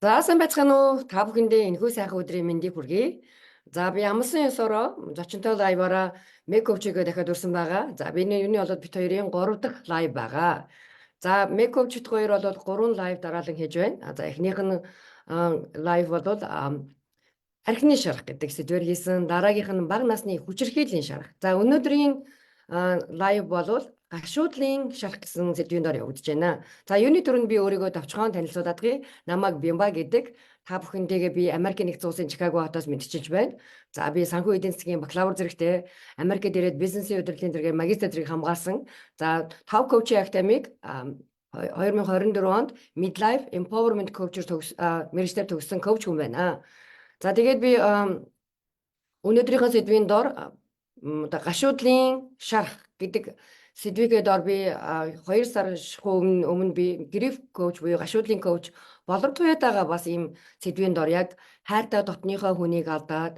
За, сайн байцгаана уу? Та бүхэндээ энэхүү сайхан өдрийн мэндийг хүргэе. За, би амласан ёсороо зочинтой live аараа Мековчигээ дахиад өрсөн байгаа. За, би юуны болоод бид хоёрын 3 дахь live байгаа. За, Мековчит хоёр бол 3 live дараалан хийж байна. За, эхнийх нь live бол архины шарах гэдэг сэдвээр хийсэн. Дараагийнх нь бага насны хүчирхийллийн шарах. За, өнөөдрийн live бол гашуудлын шарах гэсэн сэдвийн дор явагдаж байна. За, юуны түрүүнд би өөрийгөө товчхон танилцуулаад гий. Намайг Бимба гэдэг. Та бүхэнтэйгээ би Америкийн Нэгдсэн Улсын Чикаго хотоос мэндчилж байна. За, би санхүү эдийн засгийн бакалавр зэрэгтэй, Америкт ирээд бизнесийн удирдлалын зэрэгээр магистр зэрэг хамгаалсан. За, Top Coach Academy-г 2024 онд Midlife Empowerment Coach-оор мэргэжлээр төгссөн коуч хүн байна. За, тэгээд би өнөөдрийнхөө сэдвийн дор одоо гашуудлын шарах гэдэг сэдвийн дор би 2 сар шахуу өмнө би grief coach буюу гашуудлын коуч Болор Туяатайгаа бас ийм сэдвийн дор яг хайртай дотныхоо хүнийг алдаад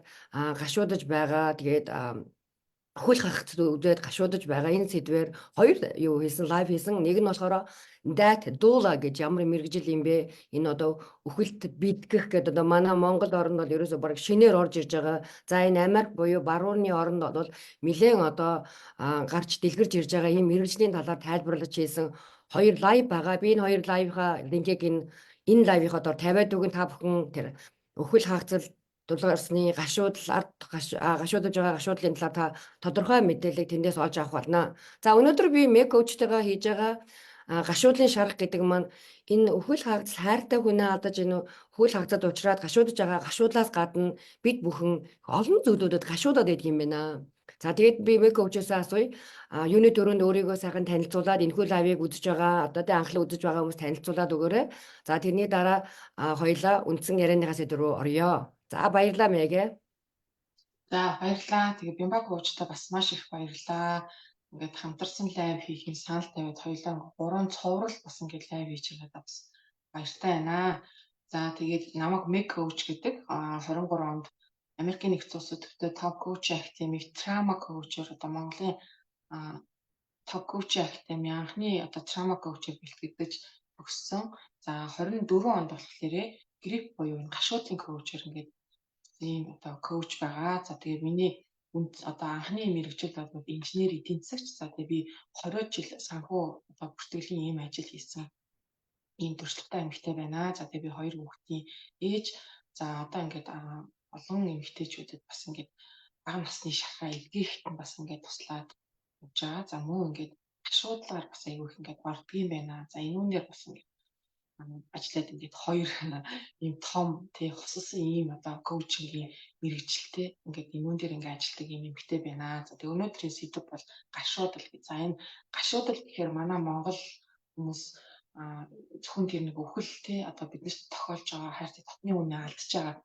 гашуудаж байгаа, тэгээд хөл хагц үзээд гашуудаж байгаа энэ сэдвээр хоёр юу хийсэн, live хийсэн. Нэг нь болохоор death doula гэж ямар мэргэжил юм бэ? Энэ одоо үхэлт бэлтгэх гэдэг одоо манай Монгол оронд бол ерөөсөө бараг шинээр орж ирж байгаа. За, энэ Америк буюу барууны оронд бол нэлээд одоо гарч дэлгэрж ирж байгаа ийм мэргэжлийн талаар тайлбарлаж хийсэн хоёр live байгаа. Би энэ хоёр live ынхаа линкийг энэ live ынхаа дор тавиад өгөн. Та бүхэн тэр үхэл хагацал дулгарсны гашуудал, ард гашуудаж байгаа гашуудлын талаар та тодорхой мэдээллийг тэндээс олж авах болно. За, өнөөдөр би Мэг коучтойгоо хийж байгаа гашуудлын шарах гэдэг маань энэ үхэл хагацал, хайртай хүнээ алдаж, энэ үхэл хагацад уучраад гашуудаж байгаа гашуудлаас гадна бид бүхэн олон зүйлүүдэд гашуудаад байдаг юм байна. За, тэгээд би Мэг коучоос асууя. Юуны түрүүнд өөрийгөө сайхан танилцуулаад, энэхүү live ыг үзэж байгаа, одоо тэ анхлан үзэж байгаа хүмүүс танилцуулаад өгөөрэй. За, тэрний дараа хоёулаа үндсэн ярианыхаа сэдэв рүү оръё. За, баярлалаа, Мэг. За, баярлалаа. Тэгээ Бимба коучтай бас маш их баярлалаа. Ингээд хамтарсан live хийхин санал тавиад хоёулаа гурван цоврал бас ингээд live хийж байгаадаа бас баяртай байна. За, тэгээд намайг Мэг коуч гэдэг, 23 онд Америкийн Нэгдсэн Улсын төвтэй Top Coach Academy Trauma Coach-оор, одоо Монголын Top Coach Academy анхны одоо Trauma Coach-оор бэлтгэгдэж өгсөн. За, 24 онд болохоор grief буюу энэ гашуудлын коучоор ингээд ийм одоо коуч байгаа. За, тэгээд миний үнд одоо анхны мэргэжил бол инженер эдийн засагч. За, тэгээд би 20 жил санхүү одоо бүртгэлийн ийм ажил хийсэн ийм туршлагатай эмэгтэй байна. За, тэгээд би хоёр хүүхдийн ээж. За, одоо ингээд олон эмэгтэйчүүдэд бас ингээд бага насны шархаа эдгэхэд нь бас ингээд туслаад явж байгаа. За, мөн ингээд гашуудлаар бас аягүй их ингээд ордог юм байна. За, энүүнээр бас ингээд ажиллаад ингээд хоёр ийм том тий хосолсон ийм одоо коучингийн мэргэжилтэй ингээд энүүн дээр ингээд ажилладаг ийм эмэгтэй байна. За, тэгээ өнөөдрийн сэдэв бол гашуудал гэж. За, энэ гашуудал гэхээр манай Монгол хүмүүс зөвхөн тэр нэг үхэл тий одоо биднэрт тохиолж байгаа хайртай дотны хүнээ алдчихж байгаа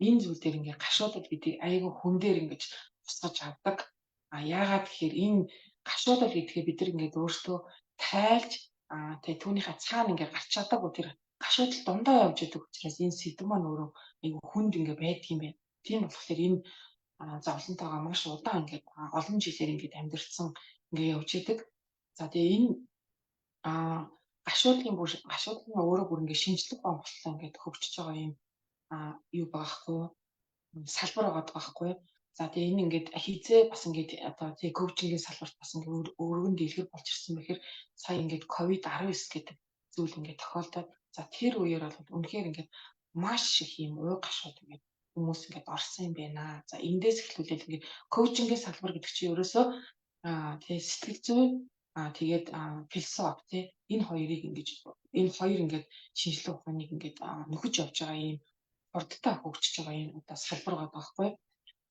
энэ зүйл дээр ингээд гашуудал гэдгийг аягүй хүн дээр ингэж тусгаж авдаг. А яагаад гэхээр энэ гашуудал гэдгээ бид нар ингээд өөрсдөө тайлж тэгээ түүнийхээ цаана ингээд гарч чадаагүй, тэр гашуудал дундаа явж идэг учраас энэ сэдэв маань өөрөө аягүй хүнд ингээд байдаг юм байна. Тийм болохоор энэ зовлонтойгоо маш удаан ингээд олон жилээр ингээд амьдарсан, ингээд явж идэг. За, тэгээ энэ гашуудлын бүр гашуудлын өөрөө бүр ингээд шинжлэх ухаан болтлоо ингээд хөгжиж байгаа юм юу байгаа хгүй юу? Салбар байгаа байхгүй юу? За, тэгээ энэ ингээд хизээ бас ингээд одоо тий коучингийн салбарт бас ингээд өргөн дэлгэр болж ирсэн бэхээр сая ингээд ковид 19 гэдэг зүйл ингээд тохиолдоод, за, тэр үеэр бол үнэхээр ингээд маш их юм уй гашууд ингээд хүмүүс ингээд орсон юм байна. За, эндээс эхлүүлээд ингээд коучингийн салбар гэдэг чинь ерөөсөө тий сэтгэл зүй, тэгээд философи тий энэ хоёрыг ингэж энэ хоёр ингээд шинжлэх ухааныг ингээд нөхөж явж байгаа ийм хурдтай хөгжиж байгаа ийм одоо салбар байгаа байхгүй.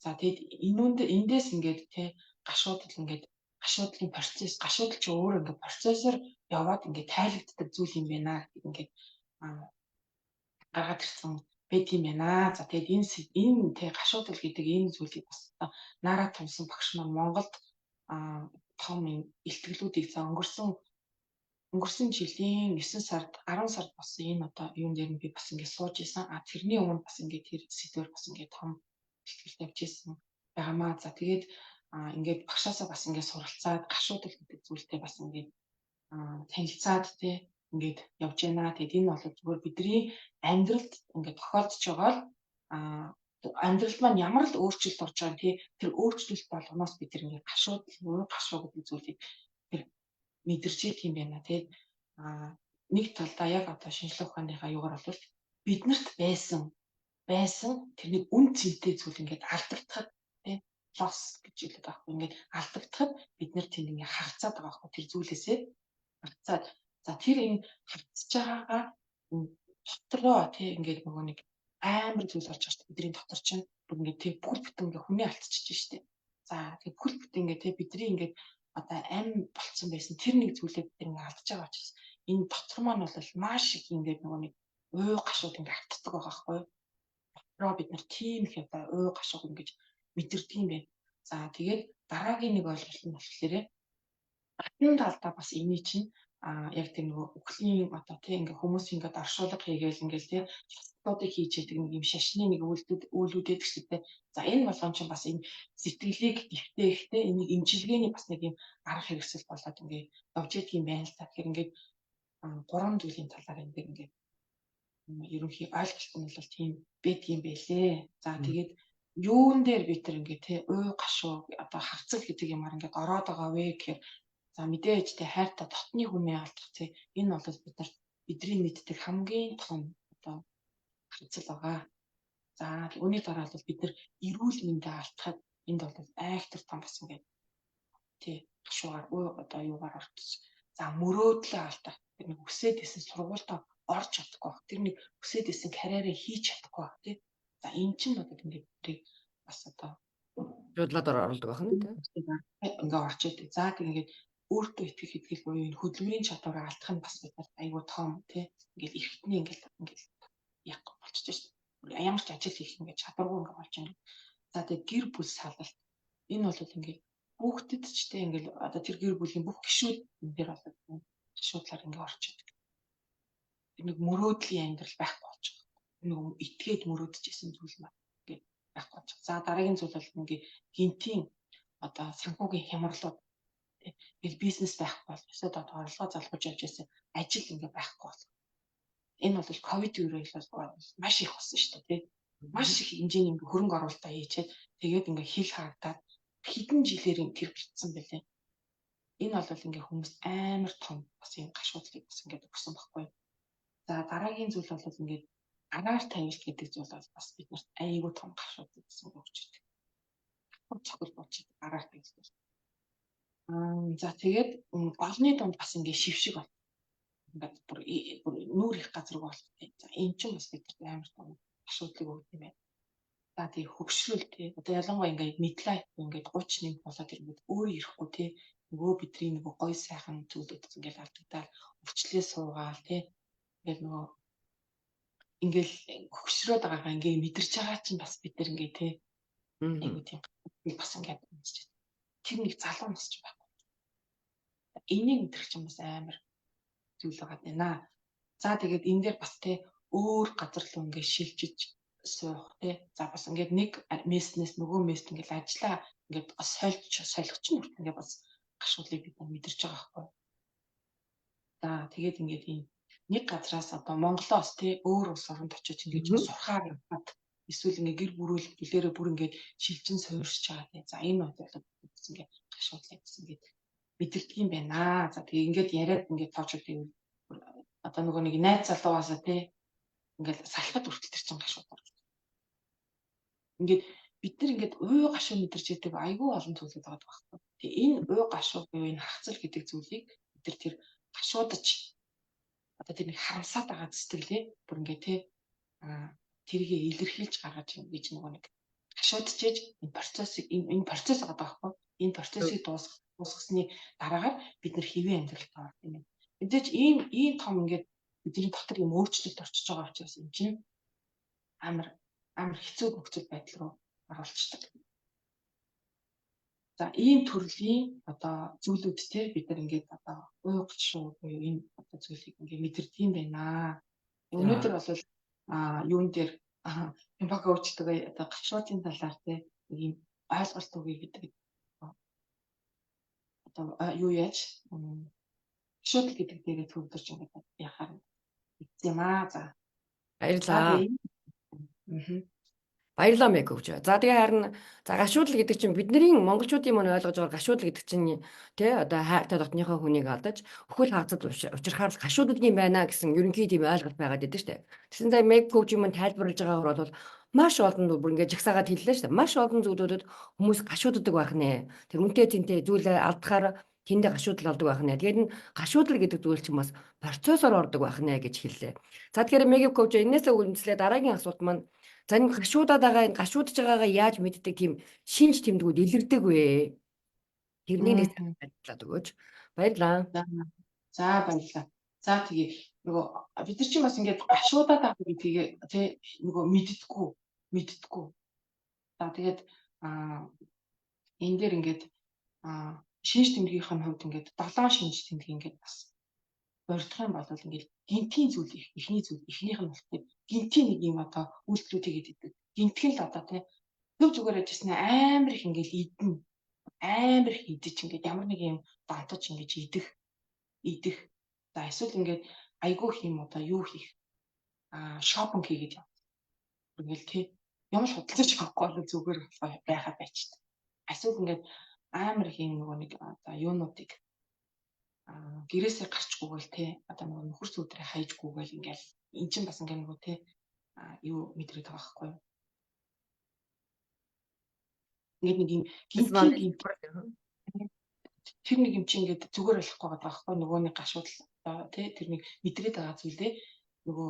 За, тэгэд энүүнд эндээс ингээд тий гашуудал, ингээд гашуудлын процесс, гашуудал чи өөрөө ингээд процессор яваад ингээд тайлагддаг зүйл юм байна гэдэг ингээд гаргаад ирсэн байт юм байна. За, тэгээд энэ тий гашуудал гэдэг энэ зүйлийг бас Нара Томсон багш маань Монголд том илтгэлүүдийг, за, өнгөрсөн жилийн 9 сард, 10 сард болсон энэ одоо юун дээр нь би бас ингээд сууж исэн. А тэрний өмнө бас ингээд тэр сэдвээр бас ингээд том илтгэл тавьж исэн байгаамаа. За, тэгээд ингээд багшаасаа бас ингээд суралцаад гашуудал гэдэг зүйлтэй бас ингээд танилцаад тий ингээд явж байна. Тэгээд энэ бол зүгээр бидний амьдралд ингээд тохиолдож байгаа л амьдрал маань ямар л өөрчлөлт орж байгаа тий, тэр өөрчлөлт болгоноос бид тэр ингээд гашуудал, уу гашуу гэдэг зүйлийг тэр мэдэрч идэм юм байна тий. Нэг талдаа яг одоо шинжлэх ухааныхаа юугаар бол биднэрт байсан тэр нэг үн цэнтэй зүйл ингээд алдагдахад тий, loss гэж хэлээд байгаа байхгүй, ингээд алдагдахад бид нэр тэнд ингээд хагацаад байгаа байхгүй, тэр зүйлээсээ хагацаад, за тэр энэ хагацж байгаагаа дотроо тий ингээд нөгөө нэг амар зүйл орж байгаа шүү дээ. Бидний дотор чинь бүр ингээд тий бүхэл бүтэн ингээд хүнээ алдчихж шүү дээ. За тэг бүхэл бүтэн ингээд тий бидний ингээд одоо ам болцсон байсан тэр нэг зүйлээ бид ингээд алдчихж байгаа учраас энэ дотор маань бол маш их ингээд нөгөө нэг уу гашууд ингээд автдаг байгаа байхгүй юу? Дотроо бид нар тийм их одоо уу гашууг ингэж мэдэрдэг юм байна. За тэгээд дараагийн нэг ойлголт нь болохоор гадна талдаа бас эний чинь яг тэр нөгөө үхлийн одоо тий ингээ хүмүүс ингээд оршуулга хийгээл ингээл тий шалтгаануудыг хийж яадаг нэг юм шашны нэг үйлдэл үйлүүдэд шүү дээ. За энэ болгон чинь бас энэ сэтгэлийг дэвтээхтэй энийг эмчилгээний бас нэг юм арга хэрэгсэл болоод ингээ явж идэг юм байна л та. Тэгэхээр ингээд гурван зүйлийн талаар энэ дэр ингээд ерөнхий ойлголт нь бол тийм байдгийм байлээ. За тэгээд юун дээр бид тэр ингээд тий уу гашуу одоо хавцал гэдэг юмар ингээд ороод байгаа вэ гэхээр за мэдээж тий хайртай дотны хүнээ алдах тий энэ бол бид нар бидний мэддэг хамгийн том одоо хавцал байгаа. За үүний дараа бол бид нар эрүүл мэндээ алдахад энд бол айхтар том бас ингээд тий гашуугаар уу одоо юугаар орчих. За мөрөөдлөө алдах, тэр нэг өсөөд исэн сургуультаа орж чадахгүй байх. Тэр нэг өсөөд исэн карьерээ хийж чадахгүй байх тий. За эн чинь бол ингээд биднийг бас одоо Жуудлаад оруулдаг байх нь тий. Ингээ орж идэг. За тэг ингээд өөртөө итгэх итгэл буюу энэ хөдөлмөрийн чадвараа алдах нь бас биднэрт айгүй том тий. Ингээл эртний ингээл ингээл яг болчихж шээ. Ямар ч ажил хийх ингээд чадваргүй ингээ болж байна. За тэг гэр бүл салалт. Энэ бол ингээд хүүхдэд ч тий ингээл одоо тэр гэр бүлийн бүх гишүүд энэ дээр бол гишүүдлэр ингээ орж идэг. Тэр нэг мөрөөдлийн амьдрал байхгүй болж байгаа. Нэг итгээд мөрөөдөж исэн зүйл маань ингээд байхгүй болж байгаа. За дараагийн зүйл бол ингээ гинтийн одоо санхүүгийн хямралууд ингээл бизнес байхгүй бол эсвэл одоо орлогоо залгуулж явж байсан ажил ингээ байхгүй бол энэ бол ковид үеэр бол маш их болсон шүү дээ тий. Маш их хэмжээний ингээ хөрөнгө оруулалтаа хийчихэд тэгээд ингээ хил хаагдаад хэдэн жилээр тэр битсэн байлээ. Энэ бол ингээ хүмүүс амар том бас юм гашуудлыг бас ингээд өгсөн байхгүй. За дараагийн зүйл бол ингээд агаар тавилт гэдэг зүйл бол бас биднэрт айгүй том гашуудлыг бас ингээ өгч идэг. Цохол болж идэг агаар тавилт. За тэгээд олны дунд бас ингээ шившиг бол ингээд бүр нүүр их газарг бол. За энэ чинь бас бидэрт амар том асуудлыг өгдөг юм байна. За тий хөгшрөл тий одоо ялангуяа ингээд midlife ингээд 30 нэмэх болоод ирэнгүүт өөрөө ирэхгүй тий нөгөө бидний нөгөө гой сайхан зүйлүүд ингээд алдагдаад өвчлээ суугаал тий ингээд нөгөө ингээл хөгшрөөд байгаагаа ингээд мэдэрч байгаа чинь бас бид нар ингээд тий айгуу тийм бас ингээд тэр нэг залуу нас ч байхгүй. Энийг мэдрэх чинь бас амар зүйл байгаа даа. За тэгээд энэ дээр бас тий өөр газар руу ингээд шилжиж суух тий. За бас ингээд нэг месснээс нөгөө мест ингээд ажиллаа ингээд сольж солих чинь хүртэл ингээд бас гашуулыг бид мэдэрч байгаа байхгүй. За тэгээд ингээд ийм нэг газраас одоо Монголоос тий өөр улс оронд очиж ингээд сурахаар явхад эсвэл ингээд гэр бүлээрээ бүр ингээд шилжин суурьшиж байгаа тий. За энэ бол бас ингээд гашуудлыг бас ингээд мэдэрдэг юм байна. За тэгээ ингээд яриад ингээд тоочод гэвэл одоо нөгөө нэг найз залуугаасаа тий ингээд салхад хүртэл тэр чинь гашууд орж. Ингээд бид нар ингээд уу гашуу мэдэрч яадаг айгүй олон зүйлүүд байгаа байхгүй. Тэгээ энэ уу гашуу буюу энэ хагцал гэдэг зүйлийг бид нар тэр гашуудаж одоо тэр нэг харамсаад байгаа сэтгэлээ бүр ингээд тий тэргээ илэрхийлж гаргаж гэж нөгөө нэг гашуудчээж энэ процессыг энэ процесс байгаа байхгүй. Энэ процессыг дуусгасны дараагаар бид нар хэвийн амьдралд орох юм байна. Мэдээж ийм том ингээд бидний дотор юм өөрчлөлт орчиж байгаа учраас энэ чинь амар амар хэцүү нөхцөл байдал руу оруулцдаг. За ийм төрлийн одоо зүйлүүд те бид нар ингээд одоо уугч шүү буюу энэ одоо зүйлийг ингээд мэдэрдэг юм байна. Өнөөдөр бол юун дээр Импак өвчтөг одоо гашуудын талаар те нэг ийм ойлголт өгье гэдэг одоо юу яаж Гашуудал гэдэг дээрээ төвлөрч ингээд яхаар юм аа. За. Баярлалаа. Баярлалаа Мэг хөвч. За тэгээ харин за гашуудал гэдэг чинь бидний монголчуудын мөн ойлгож байгаа гашуудал гэдэг чинь тий одоо хайртай дотныхоо хүнийг алдаж өхөл хагацад учрахаар л гашуудал юм байна гэсэн ерөнхий тийм ойлголт байгаад идэв штэ. Тэгсэн за Мэг хөвч юм тайлбарлаж байгаагаар бол маш олон бүр ингээд жагсаагаад хэллээ штэ. Маш олон зүйлүүдэд хүмүүс гашууддаг байх нэ. Тэр үнтэй цэнтэй зүйлээ алдахаар тэндээ гашуудал олдог байх нэ. Тэгээд энэ гашуудал гэдэг зүйл чинь бас процессор ордог байх нэ гэж хэллээ. За тэгэхээр Мэг хөвч энээсээ үндэслээ дараагийн асуулт маань. За энэ гашуудаад байгаа, энэ гашуудж байгаагаа яаж мэддэг тийм шинж тэмдгүүд илэрдэг вэ? Тэрнийг нэг тайлбарлаад өгөөч. Баярлалаа. За баярлалаа. За тэгээ нөгөө бид нар чинь бас ингээд гашуудаад байгаа гэдгийг тий нөгөө мэддэггүй. За тэгээд энэ дээр ингээд шинж тэмдгийнхээ хувьд ингээд 7 шинж тэмдэг ингээд бас бордох юм бол ингээд гинтийн зүйл эхний зүйл эхнийх нь болохоор гинтийн нэг юм одоо үйлдэлүүд хийгээд идэг. Гинтхэн л одоо тий төв зүгээр ажилласан амар их ингээд идэнэ. Амар их идэж ингээд ямар нэг юм донтож ингээд идэх. За эсвэл ингээд айгүй их юм одоо юу хийх шопинг хийгээд яв. Ингээл тий юм л худалдаж авахгүй бол зүгээр байхаар байчихдээ. Эсвэл ингээд амар их юм нөгөө нэг одоо юунуудыг гэрээсээ гарчгүйгээл те одоо нөгөө нөхөр сүудрээ хайжгүйгээл ингээл эн чинь бас ингээ нөгөө те юу мэдрээд байгаа байхгүй юу. Ингээд нэг юм гинтийн тэр нэг юм чи ингээд зүгээр болохгүй байгаа байхгүй нөгөө нэг гашуудал те тэр нэг мэдрээд байгаа зүйлээ нөгөө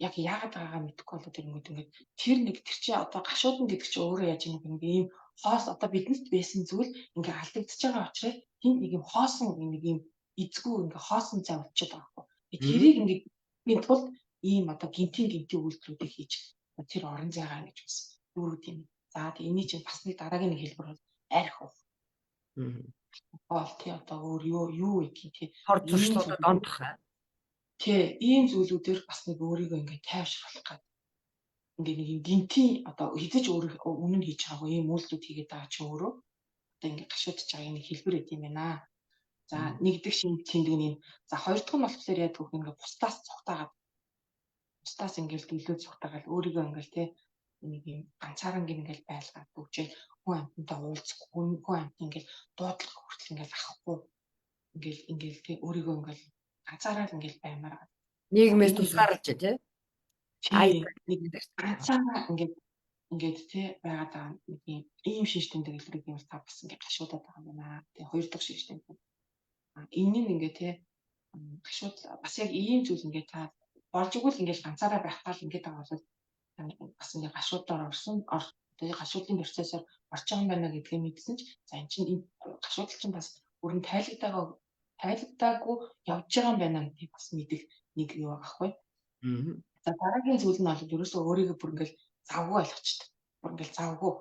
яг яагаад байгаагаа мэдэхгүй болоод ирэнгүүт ингээд тэр нэг тэр чи одоо гашуудан гэдэг чи өөрөө яаж юм бэ ийм хоос одоо биднэрт байсан зүйл ингээ алдагдчихж байгаа учраас тэнд нэг юм хоосон нэг юм эзгүй ингээ хоосон зай болчиход байгаа байхгүй. Тэрийг ингээ минь тулд ийм одоо гинтийн үйлдэлүүдийг хийж тэр орон зайгаа ингэж бас дүүрүүд юм. За тэг энэний чинь бас нэг дараагийн нэг хэлбэр бол арх уу. Бол тий одоо өөр юу юу гэх юм тий. Хор зуршлуудад онтох. Тий ийм зүйлүүдээр бас нэг өөрийгөө ингээ тайвшруулах гад. Ингээ нэг юм гинтийн одоо хизэж өөрөө үнэн хийж байгаагүй ийм үйлдэлүүд хийгээд байгаа чинь өөрөө одоо ингээ гашуудж байгаа нэг хэлбэр өгд юм байна. За нэгдэх шинж тэмдэг нь. За хоёр дахь нь болохоор яадаг вэ ингээ бусдаас цугтаагаад бусдаас ингээл төлөө цугтаагаад өөрийгөө ингээл тий нэг юм ганцааран ингээл байлгаад өгчээл хүн амьтантай уулзахгүй хүн амьтан ингээл дуудлага хүртэл ингээл авахгүй ингээл тий өөрийгөө ингээл ганцаараа л ингээл баймаар нийгмээс тусгаарлаж тий нэг ганцаараа ингээд тий байгаад байгаа нэг юм ийм шинж тэмдэг илэрдэг юм та бас ингээд гашуудаад байгаа юм байна. Тий хоёр дахь шинж тэмдэг. Энэ нь ингээд тий гашууд бас яг ийм зүйл ингээд та болж игэл ингээд ганцаараа байх гал ингээд байгаа бол бас ингээд гашуудаар орсон тэгээ гашуудлын процессор орж байгаа юм байна гэдгийг мэдсэн ч за эн чинь гашуудал чинь бас бүрэн тайлагдаагүй явж байгаа юм байна гэдгийг бас мэдэх нэг юу байгаа байхгүй. За дараагийн зүйл нь бол ерөөсөө өөрийгөө бүр ингээд завгүй ойлгочтой. Бүр ингээд завгүй.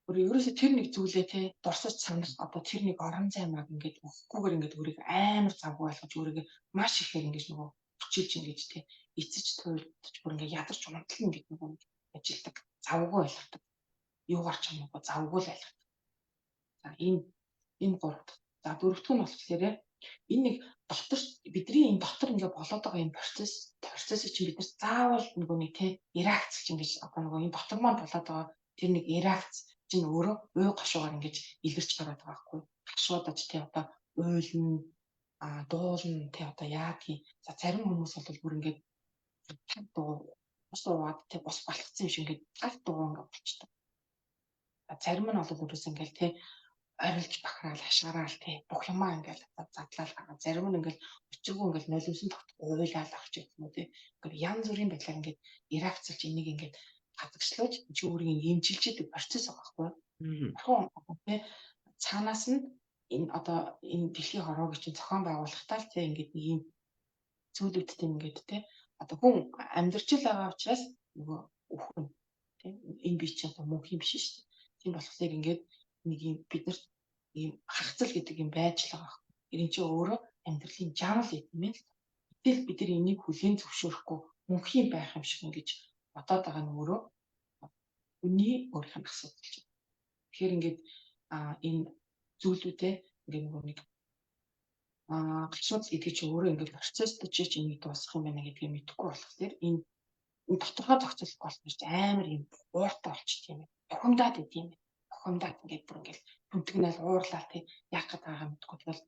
Бүр ерөөсөө тэр нэг зүйлээ те дурсаж санах одоо тэр нэг орон зай маг ингээд өгөхгүйгээр ингээд өөрийгөө амар завгүй ойлгож өөрийгөө маш ихээр ингээд нөгөө хүчилж ингээд те эцэж туйлдж бүр ингээд ядарч унтал ингээд нөгөө ажилдаг. Завгүй ойлгодог. Юугаар ч юм уу завгүй л ойлгодог. За энэ гурав дахь. За дөрөв дэх нь болохоор энэ нэг дотор бидний энэ дотор ингээ болоод байгаа энэ процессыг чинь бид нар заавал нөгөө нэг те реакц чинь гэж одоо нөгөө энэ дотор маань болоод байгаа тэр нэг реакц чинь өөрөө уй гашуугаар ингэж илэрч гараад байгаа байхгүй гашуудаж те одоо уйлна дуулна те одоо яа гэх за зарим хүмүүс бол бүр ингээд таг дуу бус уугаад те бус балхсан юм шиг ингээд таг дуу ингээд болчтой. Зарим нь бол өөрөөс ингээд те орилж бахраал хашгираал тий бүх юмаа ингээл задлал гаргаа зарим нь ингээл учиргүй ингээл нулимсан тогт уйлаал авч юм уу тий ингээл янз бүрийн байдлаар ингээд реакцлж энийг ингээд хадагшлуулж чи өөрийг эмчилж идэг процесс байгаа байхгүй юу тий цаанаас нь энэ одоо энэ дэлхийн хорвоо гэж чинь зохион байгуулахтаа л тий ингээд нэг юм зүйлүүдтэй ингээд тий одоо хүн амьдарч л байгаа учраас нөгөө үхэн тий энэ би чинь одоо мөнх юм биш шүү дээ тийм болохоор ингээд нэг юм биднэрт ийм хагцал гэдэг юм байж л байгаа. Энэ чинь өөрөө амьдралын жамл юм л. Гэтэл бид нар энийг хүлээн зөвшөөрөхгүй мөнхийн байх юм шиг ингэж бодоод байгаа нь өөрөө хүний өөрийнх нь асуудал чинь. Тэгэхээр ингээд энэ зүйлүүдээ ингээд нөгөө нэг Гашуудал гэдгийг чи өөрөө ингээд процесстож чи энийг дуусгах юм байна гэдгийг мэдэхгүй болохоор энэ тодорхой зохицуулах болохоор чи амар юм ууртай болчихд юм. Бухимдаад идэм юм. Бухимдаад ингээд бүр ингээд түнтгнэл уурлаа тий яах гээд байгаагаа мэдэхгүй, тэгэл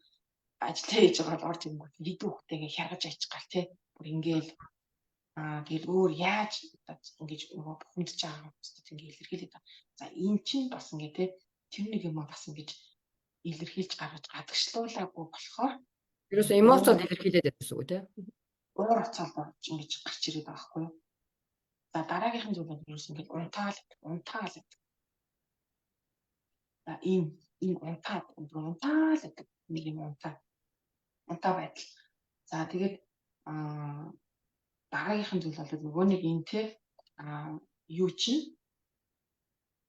ажиллаа хийж байгаа бол орж ирэнгүүт хэдэн хүүхдтэйгээ хяргаж аячих гал тий бүр ингээл тэгэл өөр яаж ингэж нөгөө бухимдаж байгаа бусдад ингээ илэрхийлээд байгаа. За энэ чинь бас ингээ тий тэр нэг юм бас ингэж илэрхийлж гаргаж гадагшлуулаагүй болохоор Ерөөсөө эмоцод илэрхийлээд байсан гэсэн үг тий. Уур оцоол болж ингэж гарч ирээд байгаа байхгүй юу? За дараагийнхан зүйл бол ерөөс ингэж унтаал унтаал гэдэг. За ийм унтаад унтаал гэдэг нэг юм унтаа. Унтаа байдал. За тэгээд дараагийнхан зүйл бол нөгөө нэг энэ те юу чинь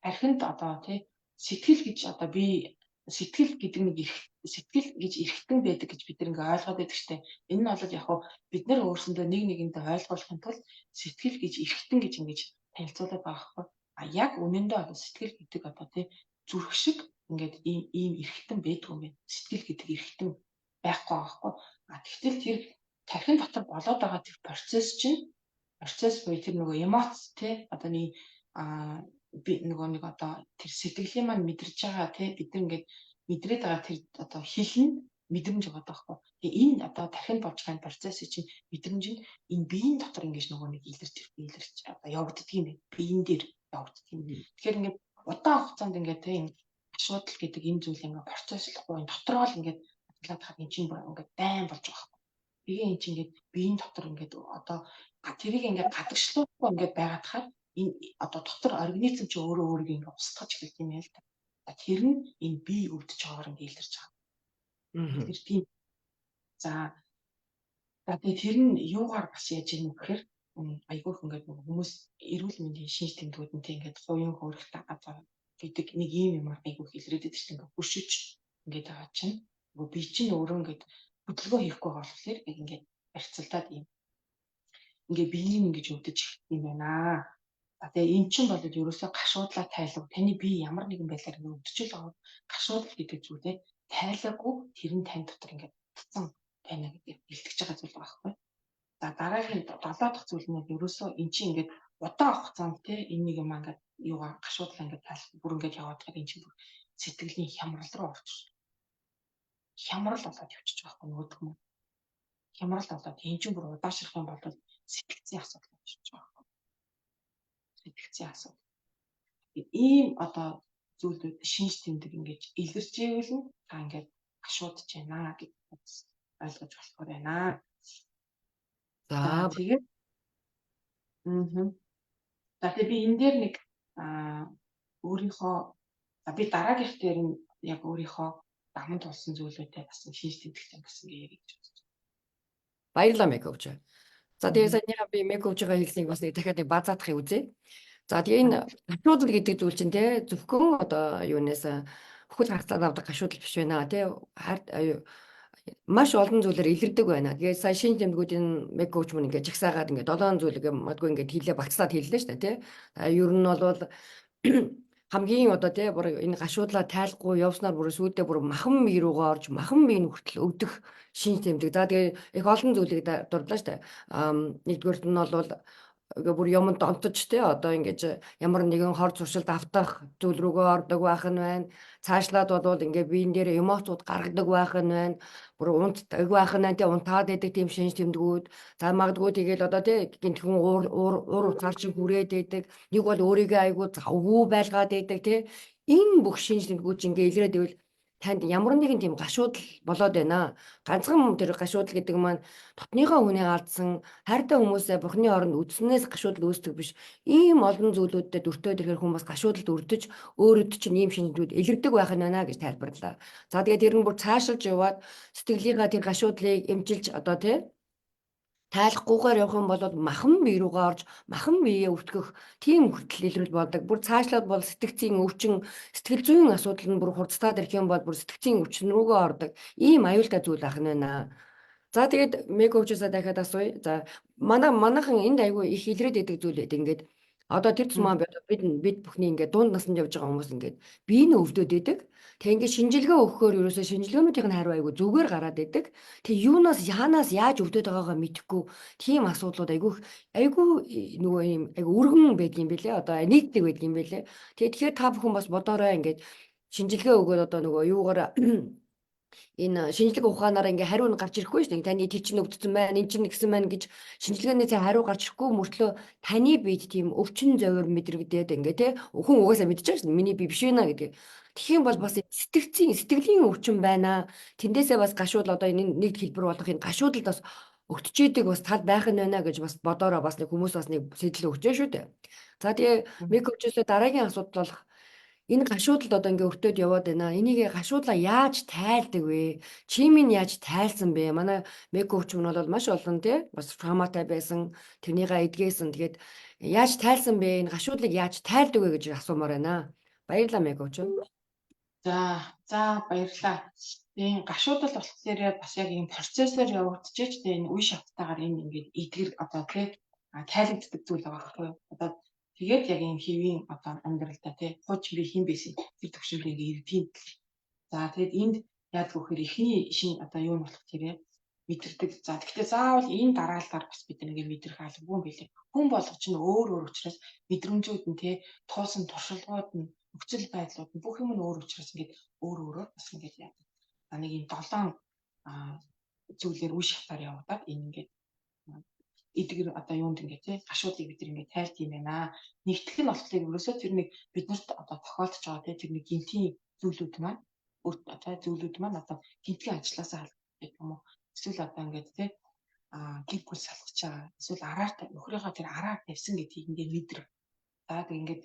архинд одоо тий сэтгэл гэж одоо би сэтгэл гэдэг нэг сэтгэл гэж эргэтэн байдаг гэж бид нар ингээ ойлгоод байдаг штэ. Энэ нь бол яг хуу бид нар өөрсөндөө нэг нэгэндээ ойлгуулахын тулд сэтгэл гэж эргэтэн гэж ингэж танилцуулаад байгаа байхгүй. А яг үнэндээ бол сэтгэл гэдэг одоо тий зүрх шиг ингээд ийм ийм эргэтэн байдгүй юм байна. Сэтгэл гэдэг эргэтэн байхгүй байгаа байхгүй. А тэгтэл тэр тархин дотор болоод байгаа тэр процесс чинь процесс буюу тэр нөгөө эмоц тий одоо нэг би нөгөө нэг одоо тэр сэтгэлийн маань мэдэрч байгаа тий бид нар ингээд мэдрээд байгаа тэр одоо хил нь мэдрэмж байгаа байхгүй. Тэгээ энэ одоо тархинд болж байгаа процесс чинь мэдрэмж нь энэ биеийн дотор ингэж нөгөө нэг илэрч илэрч одоо явагддаг юм байна. Биеийн дээр явагддаг юм. Тэгэхээр ингээд удаан хугацаанд ингээд тий энэ асуудал гэдэг энэ зүйл ингээд процесслохгүй энэ дотроо л ингээд ажиллаад хаад энэ чинь бүр ингээд дайн болж байгаа байхгүй. Тэгээ энэ чинь ингээд биеийн дотор ингээд одоо тэрийг ингээд гадагшлуулахгүй ингээд байгаад хаад энэ одоо дотор организм чи өөрөө өөрийгөө ингээд устгаж эхэлдэг юм байна л да. Тэр нь энэ бие өвдөж байгаагаар ингээд илэрч байгаа. Тэр тийм. За тэгээ тэр нь юугаар бас яаж ийм гэхээр айгүйх ингээд хүмүүс эрүүл мэндийн шинж тэмдгүүд нь тийм ингээд хувийн хөөрхтэй газар гэдэг нэг ийм юм айгүйх илрээд байдаг чинь ингээд хөшөж ингээд байгаа чинь нөгөө бие чинь өөрөө ингээд хөдөлгөөн хийхгүй байгаа болохоор яг ингээд барьцалдаад ийм ингээ биеийн ингэж өвдөж эхэлдэг юм байна. За тэгээ эн чинь бол ерөөсөө гашуудлаа тайлав. Таны бие ямар нэгэн байдлаар ингээ өвдөж л байгаа. Гашуудал гэдэг зүйлээ тайлаагүй тэр нь тань дотор ингээд татсан байна гэдэг илтгэж байгаа зүйл байгаа байхгүй. За дараагийн долоо дахь зүйл нь ерөөсөө эн чинь ингээд удаан хугацаанд те энэ нэг юм ингээд юугаа гашуудлаа ингээд тайлах бүр ингээд яваад байгаа эн чинь бүр сэтгэлийн хямрал руу орчих. Хямрал болоод явчих байгаа байхгүй нөгөөх нь. Хямрал болоод эн чинь бүр удаашрах юм бол сэтгцийн асуудал болчих байгаа байхгүй. Сэтгцийн асуудал. Ийм одоо зүйлүүд шинж тэмдэг ингэж илэрч ивэл нь та ингээд гашуудж байна гэж ойлгож болохоор байна. За тэгээд За тэгээ би энэ дээр нэг өөрийнхөө за би дараагийнх дээр нь яг өөрийнхөө даван тулсан зүйлүүдээ бас шинж тэмдэгтэй бас ингэ ярих гэж бодож байна. Баярлалаа Мековч. За тэгээ саяныхаа би Мековчийн хэлснийг бас нэг дахиад нэг базаадахыг үзье. За тэгээ энэ гашуудал гэдэг зүйл чинь те зөвхөн одоо юунаас бүхэл хагацаад авдаг гашуудал биш байна те маш олон зүйлээр илэрдэг байна. Тэгээ сая шинэ тэмдгүүдийн Мековч мөн ингээд жагсаагаад ингээд долоон зүйл ингээд магадгүй ингээд хэлээ багцлаад хэллээ шүү дээ те. Ер нь бол хамгийн одоо тий бүр энэ гашуудлаа тайлахгүй явснаар бүр сүйдээ бүр махан бие рүүгээ орж махан бие нь хүртэл өвдөх шинж тэмдэг. За тэгээ их олон зүйлийг дурдлаа шүү дээ. Нэгдүгээрт нь бол ингээ бүр юмд донтож те одоо ингэж ямар нэгэн хор зуршилд автах зүйл рүүгээ ордог байх нь байна. Цаашлаад болвол ингээ биен дээр эмоцууд гаргадаг байх нь байна. Бүр унтдаг байх нь те унтаад байдаг тийм шинж тэмдгүүд. За магадгүй тэгэл одоо те гинтхэн уур уур уур уцаар чинь хүрээд байдаг. Нэг бол өөрийгөө айгуу завгүй байлгаад байдаг те. Энэ бүх шинж тэмдгүүд чинь ингээ илрээд ивэл танд ямар нэгэн тийм гашуудал болоод байна. Ганцхан тэр гашуудал гэдэг маань дотныхоо хүнийг алдсан хайртай хүмүүсээ бурхны оронд үзснээс гашуудал үүсдэг биш. Ийм олон зүйлүүдтэй дүртэй ирэхээр хүмүүс гашуудалд өрдөж өөрөд чинь ийм шинжүүд илэрдэг байх нь байна гэж тайлбарлаа. За тэгээд тэр нь бүр цаашилж яваад сэтгэлийнхаа тэр гашуудлыг эмчилж одоо тий тайлахгүйгээр явах юм бол махан бие рүүгээ орж махан биеэ өвтгөх тийм хүртэл илрэл болдог. Бүр цаашлаад бол сэтгцийн өвчин, сэтгэл зүйн асуудал нь бүр хурцтаад ирэх юм бол бүр сэтгцийн өвчин рүүгээ ордог. Ийм аюултай зүйл ах нь байна. За тэгээд Мековчосоо дахиад асууя. За манайхан энд айгүй их илрээд идэг зүйл байдаг. Ингээд Одоо тэр тусмаа бид бүхний ингээд дунд наснд явж байгаа хүмүүс ингээд бие нь өвдөд идэг. Тэг ингээд шинжилгээ өгөхөөр ерөөсөө шинжилгээнүүдийн нь хариу айгүй зүгээр гараад идэг. Тэг юунаас яанаас яаж өвдөд байгаагаа мэдэхгүй тийм асуудлууд айгүй айгүй нөгөө юм айгүй өргөн байдгийн бэлээ. Одоо нийтдэг байдгийн бэлээ. Тэгээ тэгэхээр та бүхэн бас бодоорой, ингээд шинжилгээ өгөөд одоо нөгөө юугаар энэ шинжлэх ухаанаар ингээ хариу нь гарч ирэхгүй шүү дээ. Таны тэр чинь өвдсөн байна, энэ чинь нэгсэн байна гэж шинжилгээний цай хариу гарч ирэхгүй мөртлөө таны биед тийм өвчин зовир мэдрэгдээд ингээ те хүн угаасаа мэдчихэж байгаа шүү дээ. Миний бие биш вэ гэдэг. Тэгэх юм бол бас сэтгцийн сэтгэлийн өвчин байна. Тэндээсээ бас гашууд одоо энэ нэг хэлбэр болох энэ гашуудалд бас өгтчээдэг бас тал байх нь байна гэж бас бодоороо, бас нэг хүмүүс бас нэг сэтэл өгчээ шүү дээ. За, тэгээ микрочлоо дараагийн асуудал болох энэ гашуудалд одоо ингээ өртөөд яваад байна. Энийг гашуудлаа яаж тайлдаг вэ? Чимийн яаж тайлсан бэ? Манай мекоуч нь бол маш олон тий бас trauma тай байсан. Тэрнийгээ эдгээсэн. Тэгээд яаж тайлсан бэ? Энэ гашуудлыг яаж тайлдаг вэ гэж асуумаар байна. Баярлалаа, мекоуч. За, баярлалаа. Тийм, гашуудал болохоор бас яг ийм процессор явагдчихэж, тэгээ энэ үе шаттайгаар энэ ингээд эдгэр одоо тий тайлагддаг зүйл байгаа байхгүй юу? Одоо тэгээд яг ийм хэвийн одоо амьдралдаа тий хуучин би хэн байсан тэр төвшөнд ингээ ирдгийн. За, тэгээд энд яадаг вэ гэхээр эхний шин одоо юу нь болох тэрэ мэдэрдэг. За, гэхдээ заавал энэ дараалалаар бас бид нэг мэдрэх албагүй юм билээ. Хүн болгож нь өөр өөр учраас мэдрэмжүүд нь тий туусан туршлагууд нь, нөхцөл байдлууд нь, бүх юм нь өөр учраас ингээд өөр өөрөөр бас ингээд яадаг. А нэг юм долоон зүйлээр үе шатаар явагдаад энэ ингээд эдгэр одоо юунд ингээд тий гашуудлыг бид ингээд тайлт юм байна. Нэгтгэх нь болохоор ерөөсөө тэр нэг биднэрт одоо тохиолдож байгаа тий тэр нэг гинтийн зүйлүүд маань өөр одоо зүйлүүд маань одоо гинтгийн ажилласаа халдах юм уу? Эсвэл одоо ингээд тий гэр бүл салгаж байгаа. Эсвэл араар нөхрийнхөө тэр араар тавьсан гэдгийг ингээд мэдрэх. За, тэг ингээд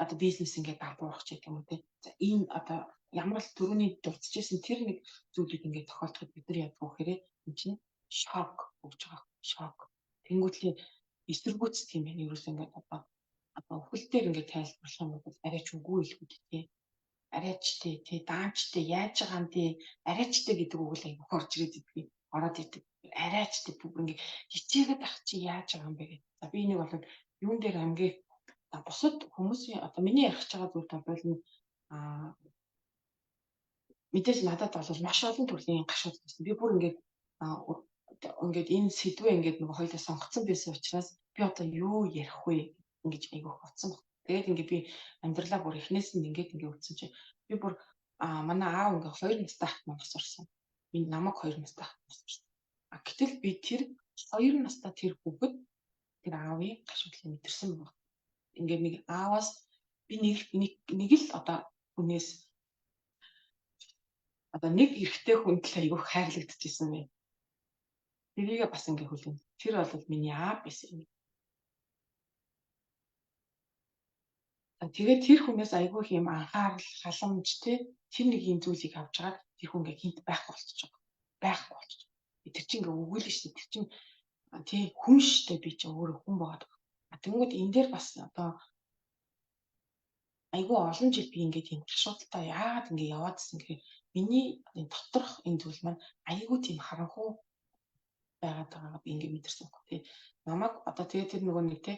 одоо бизнес ингээд дагуулах ч гэх юм уу тий. За, энэ одоо ямар л төрөний дурдчихсэн тэр нэг зүйлүүд ингээд тохиолдоход бид нар яадаг вэ гэхээр энэ чинь шок өгч байгаа. Шок. Тэнгүүтлийн эсэргүүц тийм байна. Ерөөсөө ингээд одоо үхэл дээр ингээд тайлбарлах юм бол арайч үгүй илүү тий. Арайчтэй тий, даамчтай яаж байгаа юм тий, арайчтай гэдэг үг л айгүйх орж ирээд идэгий. Ороод идэг. Арайчтай бүх ингээд хичээгээд ах чи яаж байгаа юм бэ гэдэг. За, би энийг бол юун дээр хамгийн бусад хүмүүсийн одоо миний ярих байгаа зүйл бол мэдээж надад бол маш олон төрлийн гашууд байсан. Би бүр ингээд ингээд энэ сэдвээ ингээд нөгөө хоёлаа сонгоцсон байсан учраас би одоо юу ярих вэ ингэж айгүйх бодсон баг. Тэгээд ингээд би амьдралаа бүр эхнээс нь ингээд ингээд үзсэн чинь би бүр манай аав ингээд 2 настай хат нас орсон. Би намайг 2 настай хат нас орсон. А гэтэл би тэр 2 настай тэр хүүхэд тэр аавын гашуудлыг мэдэрсэн баг. Ингээд нэг ааваас би нэг л одоо хүнээс одоо нэг эрэгтэй хүнд л айгүйх хайрлагдчихсан байх. Тэрийгээ бас ингээ хүлээн. Тэр бол миний аав байсан юм. Тэгээд тэр хүнээс айгүй их юм анхаарал, халамж те тэр нэг юм зүйлийг авч чагаад тэр хүн ингээ гинт байхгүй болчихж байгаа. Байхгүй болчихж. Тэр чинь ингээ өгөөлнө шүү дээ. Тэр чинь тий хүн шүү дээ. Би чинь өөрөө хүн байгаад байгаа. Тэнгүүд энэ дээр бас одоо айгүй олон жил би ингээд тийм гашуудaltaа яагаад ингээ яваадсэн гэхээр миний энэ доторх энэ зүйл маань айгүй тийм харанхуй байгаад байгаагаа би ингээд мэдэрсэн байхгүй тий. Намайг одоо тэгээд тэр нөгөө нэг тий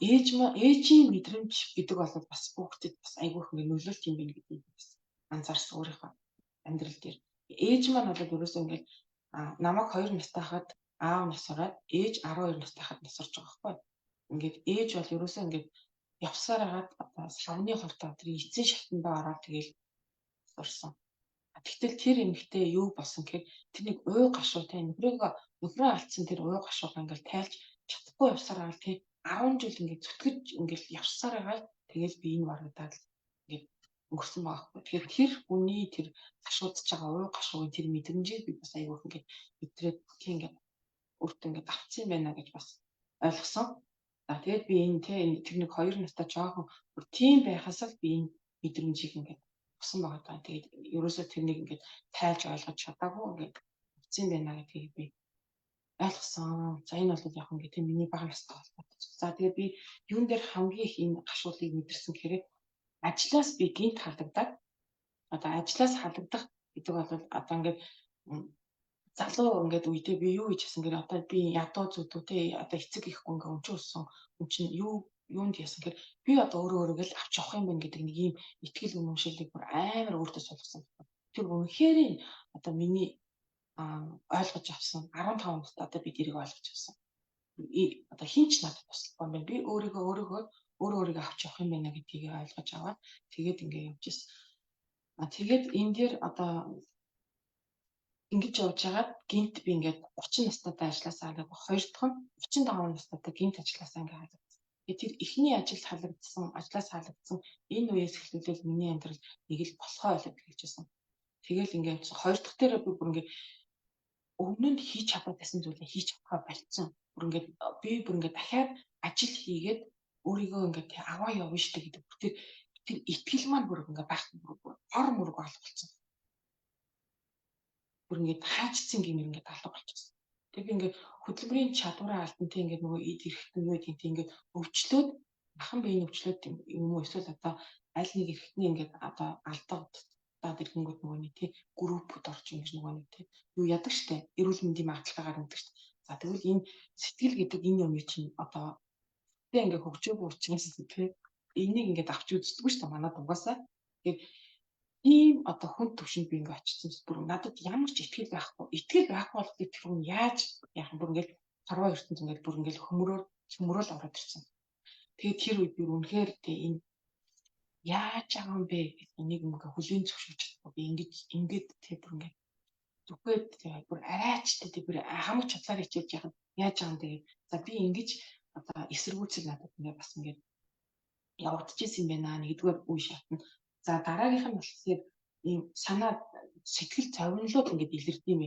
ээж ээжийн мэдрэмж гэдэг бол бас хүүхдэд бас айгүй их ингээд нөлөөлт юм байна гэдгийг бас анзаарсан өөрийнхөө амьдрал дээр. Ээж маань бол ерөөсөө ингээд намайг 2 настай хахад аав нас ороод ээж 12 настай хахад нас орж байгаа байхгүй. Ингээд ээж бол ерөөсөө ингээд явсаар хагаад одоо савны хортоо тэр эцсийн шатандаа ороод тэгэл сурсан. Тэгтэл тэр эмэгтэй юу болсон гэхээр тэр нэг уй гашуу те нөхрөө алдсан тэр уй гашуугаа ингээл тайлж чадахгүй явсаар байгаа тий 10 жил ингээд зүтгэж ингээл явсаар байгаа, тэгэл би энэ барагдаад ингээд өнгөрсөн байгаа байхгүй. Тэгэхээр тэр хүний тэр гашуудж байгаа уй гашуугийн тэр мэдрэмжийг би бас айгүйх ингээд мэдрээд тий ингээд өөртөө ингээд авцсан юм байна гэж бас ойлгосон. За, тэгээд би энэ те тэр нэг хоёр настай жоохон бүр тийм байхаас л би энэ мэдрэмжийг ингээд авсан байгаа даа. Тэгээд ерөөсөө тэрнийг ингээд тайлж ойлгож чадаагүй ингээд авсан байна гэдгийг би ойлгосон. За, энэ бол яг ингээд тийм миний бага настай холбоотой. За, тэгээд би юун дээр хамгийн их энэ гашуулыг мэдэрсэн гэхээр ажлаас би гинт халагдаад, одоо ажлаас халагдах гэдэг бол одоо ингээд Залуу ингээд үедээ би юу хийж байсан гэхээр одоо би ядуу зүдүү те одоо эцэг ихгүй ингээд өмчөө өссөн хүн чинь юу юунд яасан гэхээр би одоо өөрөө өөрийгөө л авч явах юм байна гэдэг нэг ийм итгэл үнэмшилийг бүр амар өөртөө суулгасан. Тэр үнэхээр одоо миний ойлгож авсан 15 настай одоо би тэрийг ойлгож авсан. Одоо хин ч надад туслахгүй юм байна. Би өөрийгөө өөрийгөө өөрөө өөрийгөө авч явах юм байна гэдгийг ойлгож аваад тэгээд ингээд явж ирсэн. Тэгээд энэ дээр одоо ингэж явж байгаад гинт би ингээд 30 настайдаа ажилласаа халаад, хоёр дахь нь 35 настайдаа гинт ажилласаа ингээд халагдсан. Тэгээд тэр эхний ажил халагдсан, ажлаас халагдсан энэ үеэс эхлүүлэл миний амьдрал нэг л болохоо болоод эхэлж байсан. Тэгэл ингээд хоёр дахь дээр би бүр ингээд өмнө нь хийж чадаад байсан зүйлээ хийж чадхаа болцсон. Бүр ингээд би бүр ингээд дахиад ажил хийгээд өөрийгөө ингээд аваа явна штэ гэдэг тэр тэр итгэл маань бүр ингээд байхгүй, бүр ор мөрөг алга болсон. Бүр ингээд хаачсан гэмээр ингээд алга болчихсон. Тэг би ингээд хөдөлмөрийн чадвараа алдан тэ ингээд нөгөө эд эрхтэн юу гэдэг тийм ингээд өвчлөөд ахан биеийн өвчлөөд юм уу, эсвэл одоо аль нэг эрхтний ингээд одоо алдаад ирэнгүүт нөгөө нэг тий группүүд орж ингэж нөгөө нэг тий юу яадаг штэ, эрүүл мэндийн магадлалтаагаар өгдөг штэ. За, тэгвэл энэ сэтгэл гэдэг энэ юм чинь одоо тэг ингээд хөгжөөгүй учраас тий энийг ингээд авч үздэггүй штэ манад угаасаа. Тэгээд ийм одоо хүн төвшөнд би ингээд очсон бүр надад ямар ч итгэл байхгүй. Итгэл байхгүй бол тэр хүн яаж яах юм, бүр ингээд хорвоо ертөнц ингээд бүр ингээд хөмрөөр хөмрөөл ороод ирсэн. Тэгээд тэр үед би үнэхээр тий энэ яаж байгаа юм бэ гэж энийг ингээ хүлээн зөвшөөрч чадахгүй. Би ингэж ингээд тий бүр ингээд зүгээд тий бүр арайч тий бүр хамаг чадлаар хичээж яхад яаж байгаа юм бэ. За, би ингэж одоо эсэргүүцэл надад ингээ бас ингээд явагдчихсэн юм байна нэгдүгээр үе шатна. За, дараагийнх нь болохоор ийм санаа сэтгэл зовнилууд ингээд илэрдэг юм.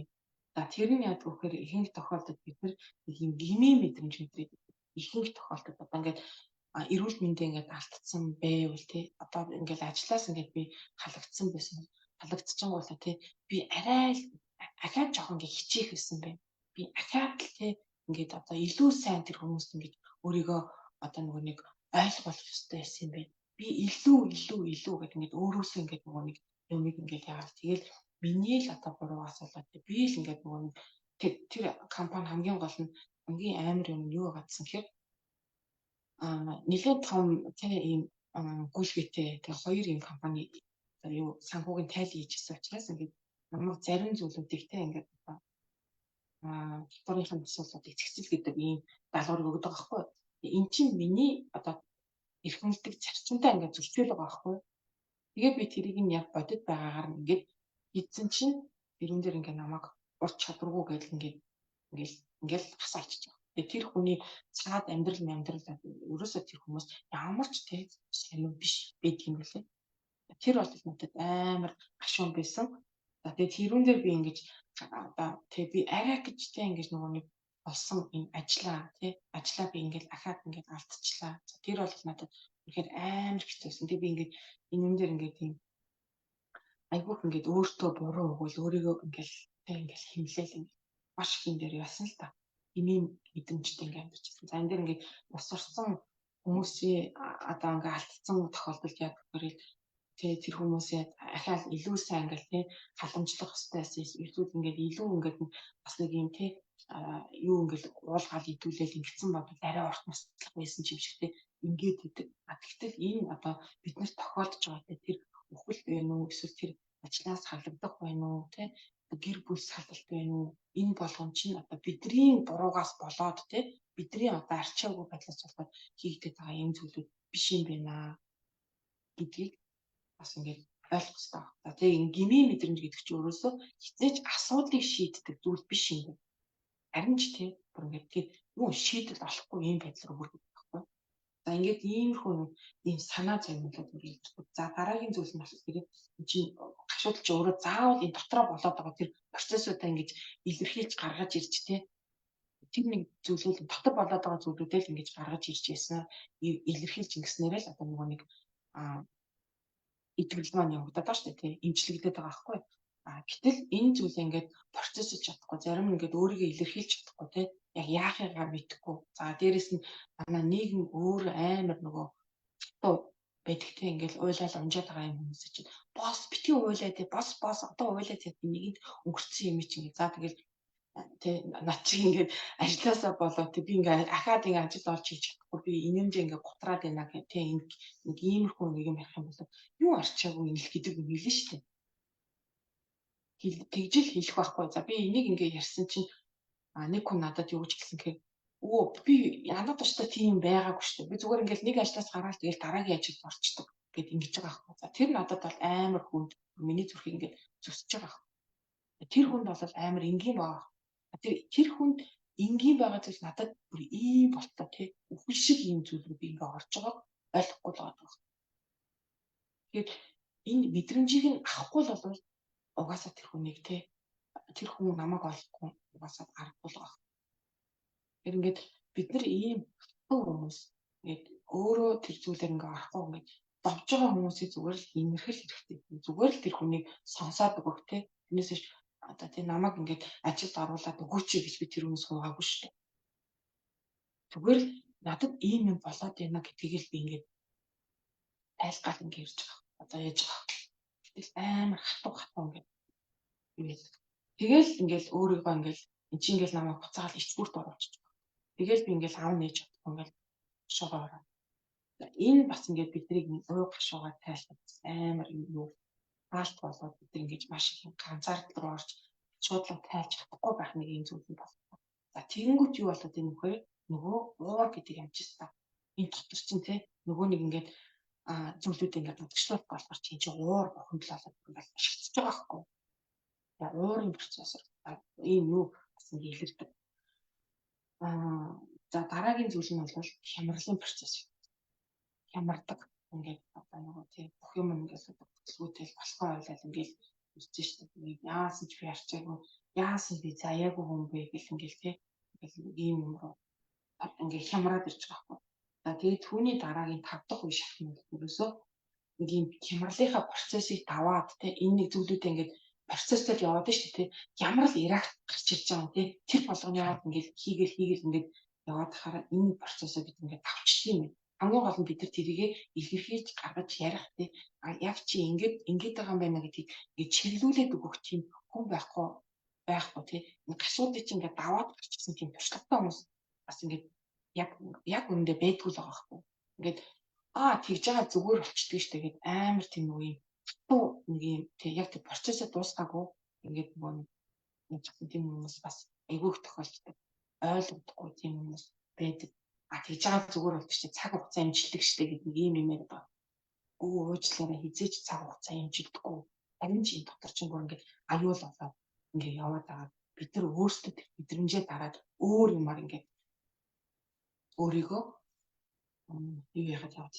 За, тэр нь яадаг вэ гэхээр ихэнх тохиолдолд бид нар нэг юм гмийн мэдрэмж мэдрээд, ихэнх тохиолдолд одоо ингээд эрүүл мэндээ ингээд алдсан байвал тий одоо ингээд ажлаас ингээд би халагдсан байсан, халагдчихгойлаа тий би арай л ахаад жоохон ингээд хичээх байсан байна. Би ахаад л тий ингээд одоо илүү сайн тэр хүмүүст ингээд өөрийгөө одоо нөгөө нэг ойлгох ёстой байсан юм байна. Би илүү илүү илүү гэдэг ингээд өөрөөсөө ингээд нөгөө нэг юмыг ингээд яагаад тэгэл миний л одоо буруугаас болоод би л ингээд нөгөө нэг тэр компани хамгийн гол нь хамгийн амар юм нь юу байгаадсан гэхээр нэлээд том тий ийм гүйлгээтэй тэгээ хоёр ийм компани юу санхүүгийн тайл хийжсэн учраас ингээд намайг зарим зүйлүүдийг те ингээд татварын асуудлууд эцэгцэл гэдэг ийм даалгаврыг өгдөг байхгүй. Эн чинь миний одоо эрхэмлдэг зарчимтай ингээд зөрчил байгаа байхгүй. Тэгээ би тэрийг нь яг бодит байгаагаар нь ингээд хийдсэн чинь тэрэн дээр ингээд намайг ур чадваргүй гэдэл ингээд ингээл ингээл хасаалчиж байгаа. Тэгээ тэр хүний цаад амьдрал амьдрал ерөөсөө тэр хүмүүс ямар ч те сонир биш байдаг юм билээ. Тэр бол надад амар гашуун байсан. За, тэгээ тэрүүн дээр би ингэж одоо тэг би арай гэж те ингэж нөгөө нэг олсон энэ ажлаа тий ажлаа би ингээд ахаад ингээд алдчихлаа. За, тэр бол надад үнэхээр амар хэцүү байсан. Тэг би ингээд энэ юм дээр ингээд тийм айгүйх ингээд өөртөө буруу өгвөл өөрийгөө ингээд тэг ингээд химлээл ингээд маш их юм дээр яасан л та. Ийм мэдрэмжтэй ингээд амьдарчихсан. За, энэ дээр ингээд бусарсан хүмүүсийн одоо ингээд алдсан тохиолдолд яг гэвэл тий тэр хүмүүсээ ахаал илүү сайн ингээд тий халамжлах хэрэгтэй байсан. Эсвэл ингээд илүү ингээд бас нэг юм тий юу ингээл уулгаал идүүлээл ингэсэн бол арай урт наслах байсан юм шиг те ингээд идэг. А тэгтэл энэ одоо биднэрт тохиолдож байгаа тэр үхэл байна уу, эсвэл тэр ажлаас халагдах байна уу, те гэр бүл салалт байна уу, энэ болгон чинь одоо бидний буруугаас болоод те бидний одоо арчаагүй байдлаас болоод хийгдээд байгаа юм зүйлүүд биш юм байна гэдгийг бас ингээд ойлгох хэрэгтэй. За, тэгээ энэ гмийн мэдрэмж гэдэг чинь өөрөөсөө хизээч асуудлыг шийддэг зүйл биш юм байна. Харин ч тий бүр ингээд тэр юу шийдэл олохгүй ийм байдал руу хүрдэг байхгүй. За, ингээд иймэрхүү нэг ийм санаа зовнилууд үргэлжлдэг. За, дараагийн зүйл нь болохоор энэ чинь гашуудал чи өөрөө заавал энэ дотроо болоод байгаа тэр процессуудаа ингэж илэрхийлж гаргаж ирж тий тэр нэг зүйлүүд дотор болоод байгаа зүйлүүдээ л ингэж гаргаж ирж байсан, илэрхийлж ингэснээрээ л одоо нөгөө нэг итгэл маань явагдаад байгаа шүү дээ тий имжлэгдээд байгаа байхгүй. А гэтэл энэ зүйлээ ингээд процессж чадахгүй, зарим нь ингээд өөрийгөө илэрхийлж чадахгүй тий яг яахыгаа мэдэхгүй. За, дээрэс нь манай нийгэм өөр амар нөгөө хатуу байдаг тий ингээд уйлал унжаад байгаа юм хүмүүс чинь босс битгий уйлаа тий босс босс одоо уйлаа тий нэгэнд өнгөрцөн юм чинь. За, тэгэл Тэ над чиг ингээд ажилласаа болоо тэ би ингээд ахаад ингээд ажил олж хийж чадахгүй би инэмжээ ингээд гутраад байна гэх тэ нэг иймэрхүү нэг юм ярих юм бол юу арчаагүй инэл гэдэг юм хэлнэ шүү дээ. Тэгжил хэлэх байхгүй. За би энийг ингээд ярьсан чинь нэг хүн надад юу гэж хэлсэн гэхээр өө би янад тустай тийм байгаагүй шүү дээ. Би зүгээр ингээд нэг ажлаас гараад тэгэл дараагийн ажилд орчдөг гэд ингэж байгаа байхгүй. За тэр надад бол амар хүнд миний зүрхийг ингээд зүсэж байгаа байхгүй. Тэр хүнд бол амар энгийн байгаа. Тэр хүнд энгийн байгаа зүйл надад бүр ийм болтоо тий үхэл шиг ийм зүйл рүү би ингээ орж байгааг ойлгохгүй л байгаа. Тэгэхээр энэ мэдрэмжийг нь авахгүй л бол угаасаа тэр хүнийг тий тэр хүн намайг олохгүй угаасаа аргагүй л байгаа. Тэр ингээд бид нар ийм хүмүүс ингээд өөрөө тэр зүйлээр ингээ орохгүй ингээд давж байгаа хүмүүсийг зүгээр л инэрхэл хэрэгтэй. Зүгээр л тэр хүнийг сонсоод өгөх тий. Тэрнээс биш одоо тий намайг ингээд ажилд оруулаад өгөөч гэж би тэр хүнээс хуугаагүй шүү дээ. Зүгээр л надад ийм юм болоод байна гэдгийг л би ингээд айлгаал ингээд ирж байгаа. Одоо яаж байгаа. Гэтэл амар хатуу хатуу ингээд юу яадаг. Тэгэл ингээд өөрийгөө ингээд эн чинь ингээд намайг буцаагаал ичгүүрт оруулчих. Тэгэл би ингээд ав нээж чадахгүй ингээд шогоо ороо. Энэ бас ингээд биднийг ууг гашуугаар тайлбар амар юм юу хаалт болоод бид ингэж маш их ганцаардал руу орж шуудлага тайлж чадахгүй байх нэг юм зүйл нь болдог. За тэгэнгүүт юу болоод ийм вөхөр нөгөө уур гэдэг юм чи та. Энэ дотор чинь те нөгөө нэг ингээд зүйлүүд ингээд бодгочлуулах болохоор чинь чи уур бухимдал болоод ингээд шигтж байгаа байхгүй. За уурын процессор ийм юу бас ингээд илэрдэг. За дараагийн зүйл нь бол хямралын процесс. Хямардаг ингээд одоо нөгөө тий бүх юм ингээд хөдөлгөөтэй болохоо ойлол ингээд ирж штэ. Яасан ч би арчаагүй, яасан би заяагүй хүн бэ гэл ингээд тий ингээд ийм юм руу ингээд хямраад ирж байгаа байхгүй. За тэгээд түүний дараагийн 5 дахь үе шат нь ерөөсөө нэг ийм хямралынхаа процессыг даваад тий энэ нэг зүйлүүдээ ингээд процесстэй яваад штэ тий ямар л реакт гарч ирж байгаа юм тий тэр болгоно яваад ингээд хийгээл хийгээл ингээд яваад хахаараа энэ процессыг бид ингээд давчдаг юм байна. Хамгийн гол нь бид нар тэрийгэ илэрхийлж гаргаж ярих тий яг чи ингээд ингээд байгаа юм байна гэдгийг ингээд чиглүүлээд өгөх тийм хүн байхгүй байхгүй тий гашуудыг чи ингээд даваад гарчихсан тийм туршлагатай хүмүүс бас ингээд яг үүндээ байдгүй л байгаа байхгүй. Ингээд тэгж байгаа зүгээр болчдөг штэ гээд амар тийм нэг юм хатуу нэг юм тий яг тэр процессыг дуусгаагүй ингээд нөгөө нэг тийм хүмүүс бас айгүй их тохиолддог. Ойлгохдохгүй тийм хүмүүс байдаг. Тэгж байгаа зүгээр болчих чи цаг хугацаа эмчилдэг штэ гэдэг нэг юм юм яриад байгаа. Уучлаарай хизээч цаг хугацаа эмчилдэггүй. Харин ч энэ дотор чинь бүр ингээд аюул болоод ингээд яваад байгаа. Бид нар өөрсдөө тэр мэдрэмжээ дараад өөр юмар ингээд өөрийгөө юу яхад яваад.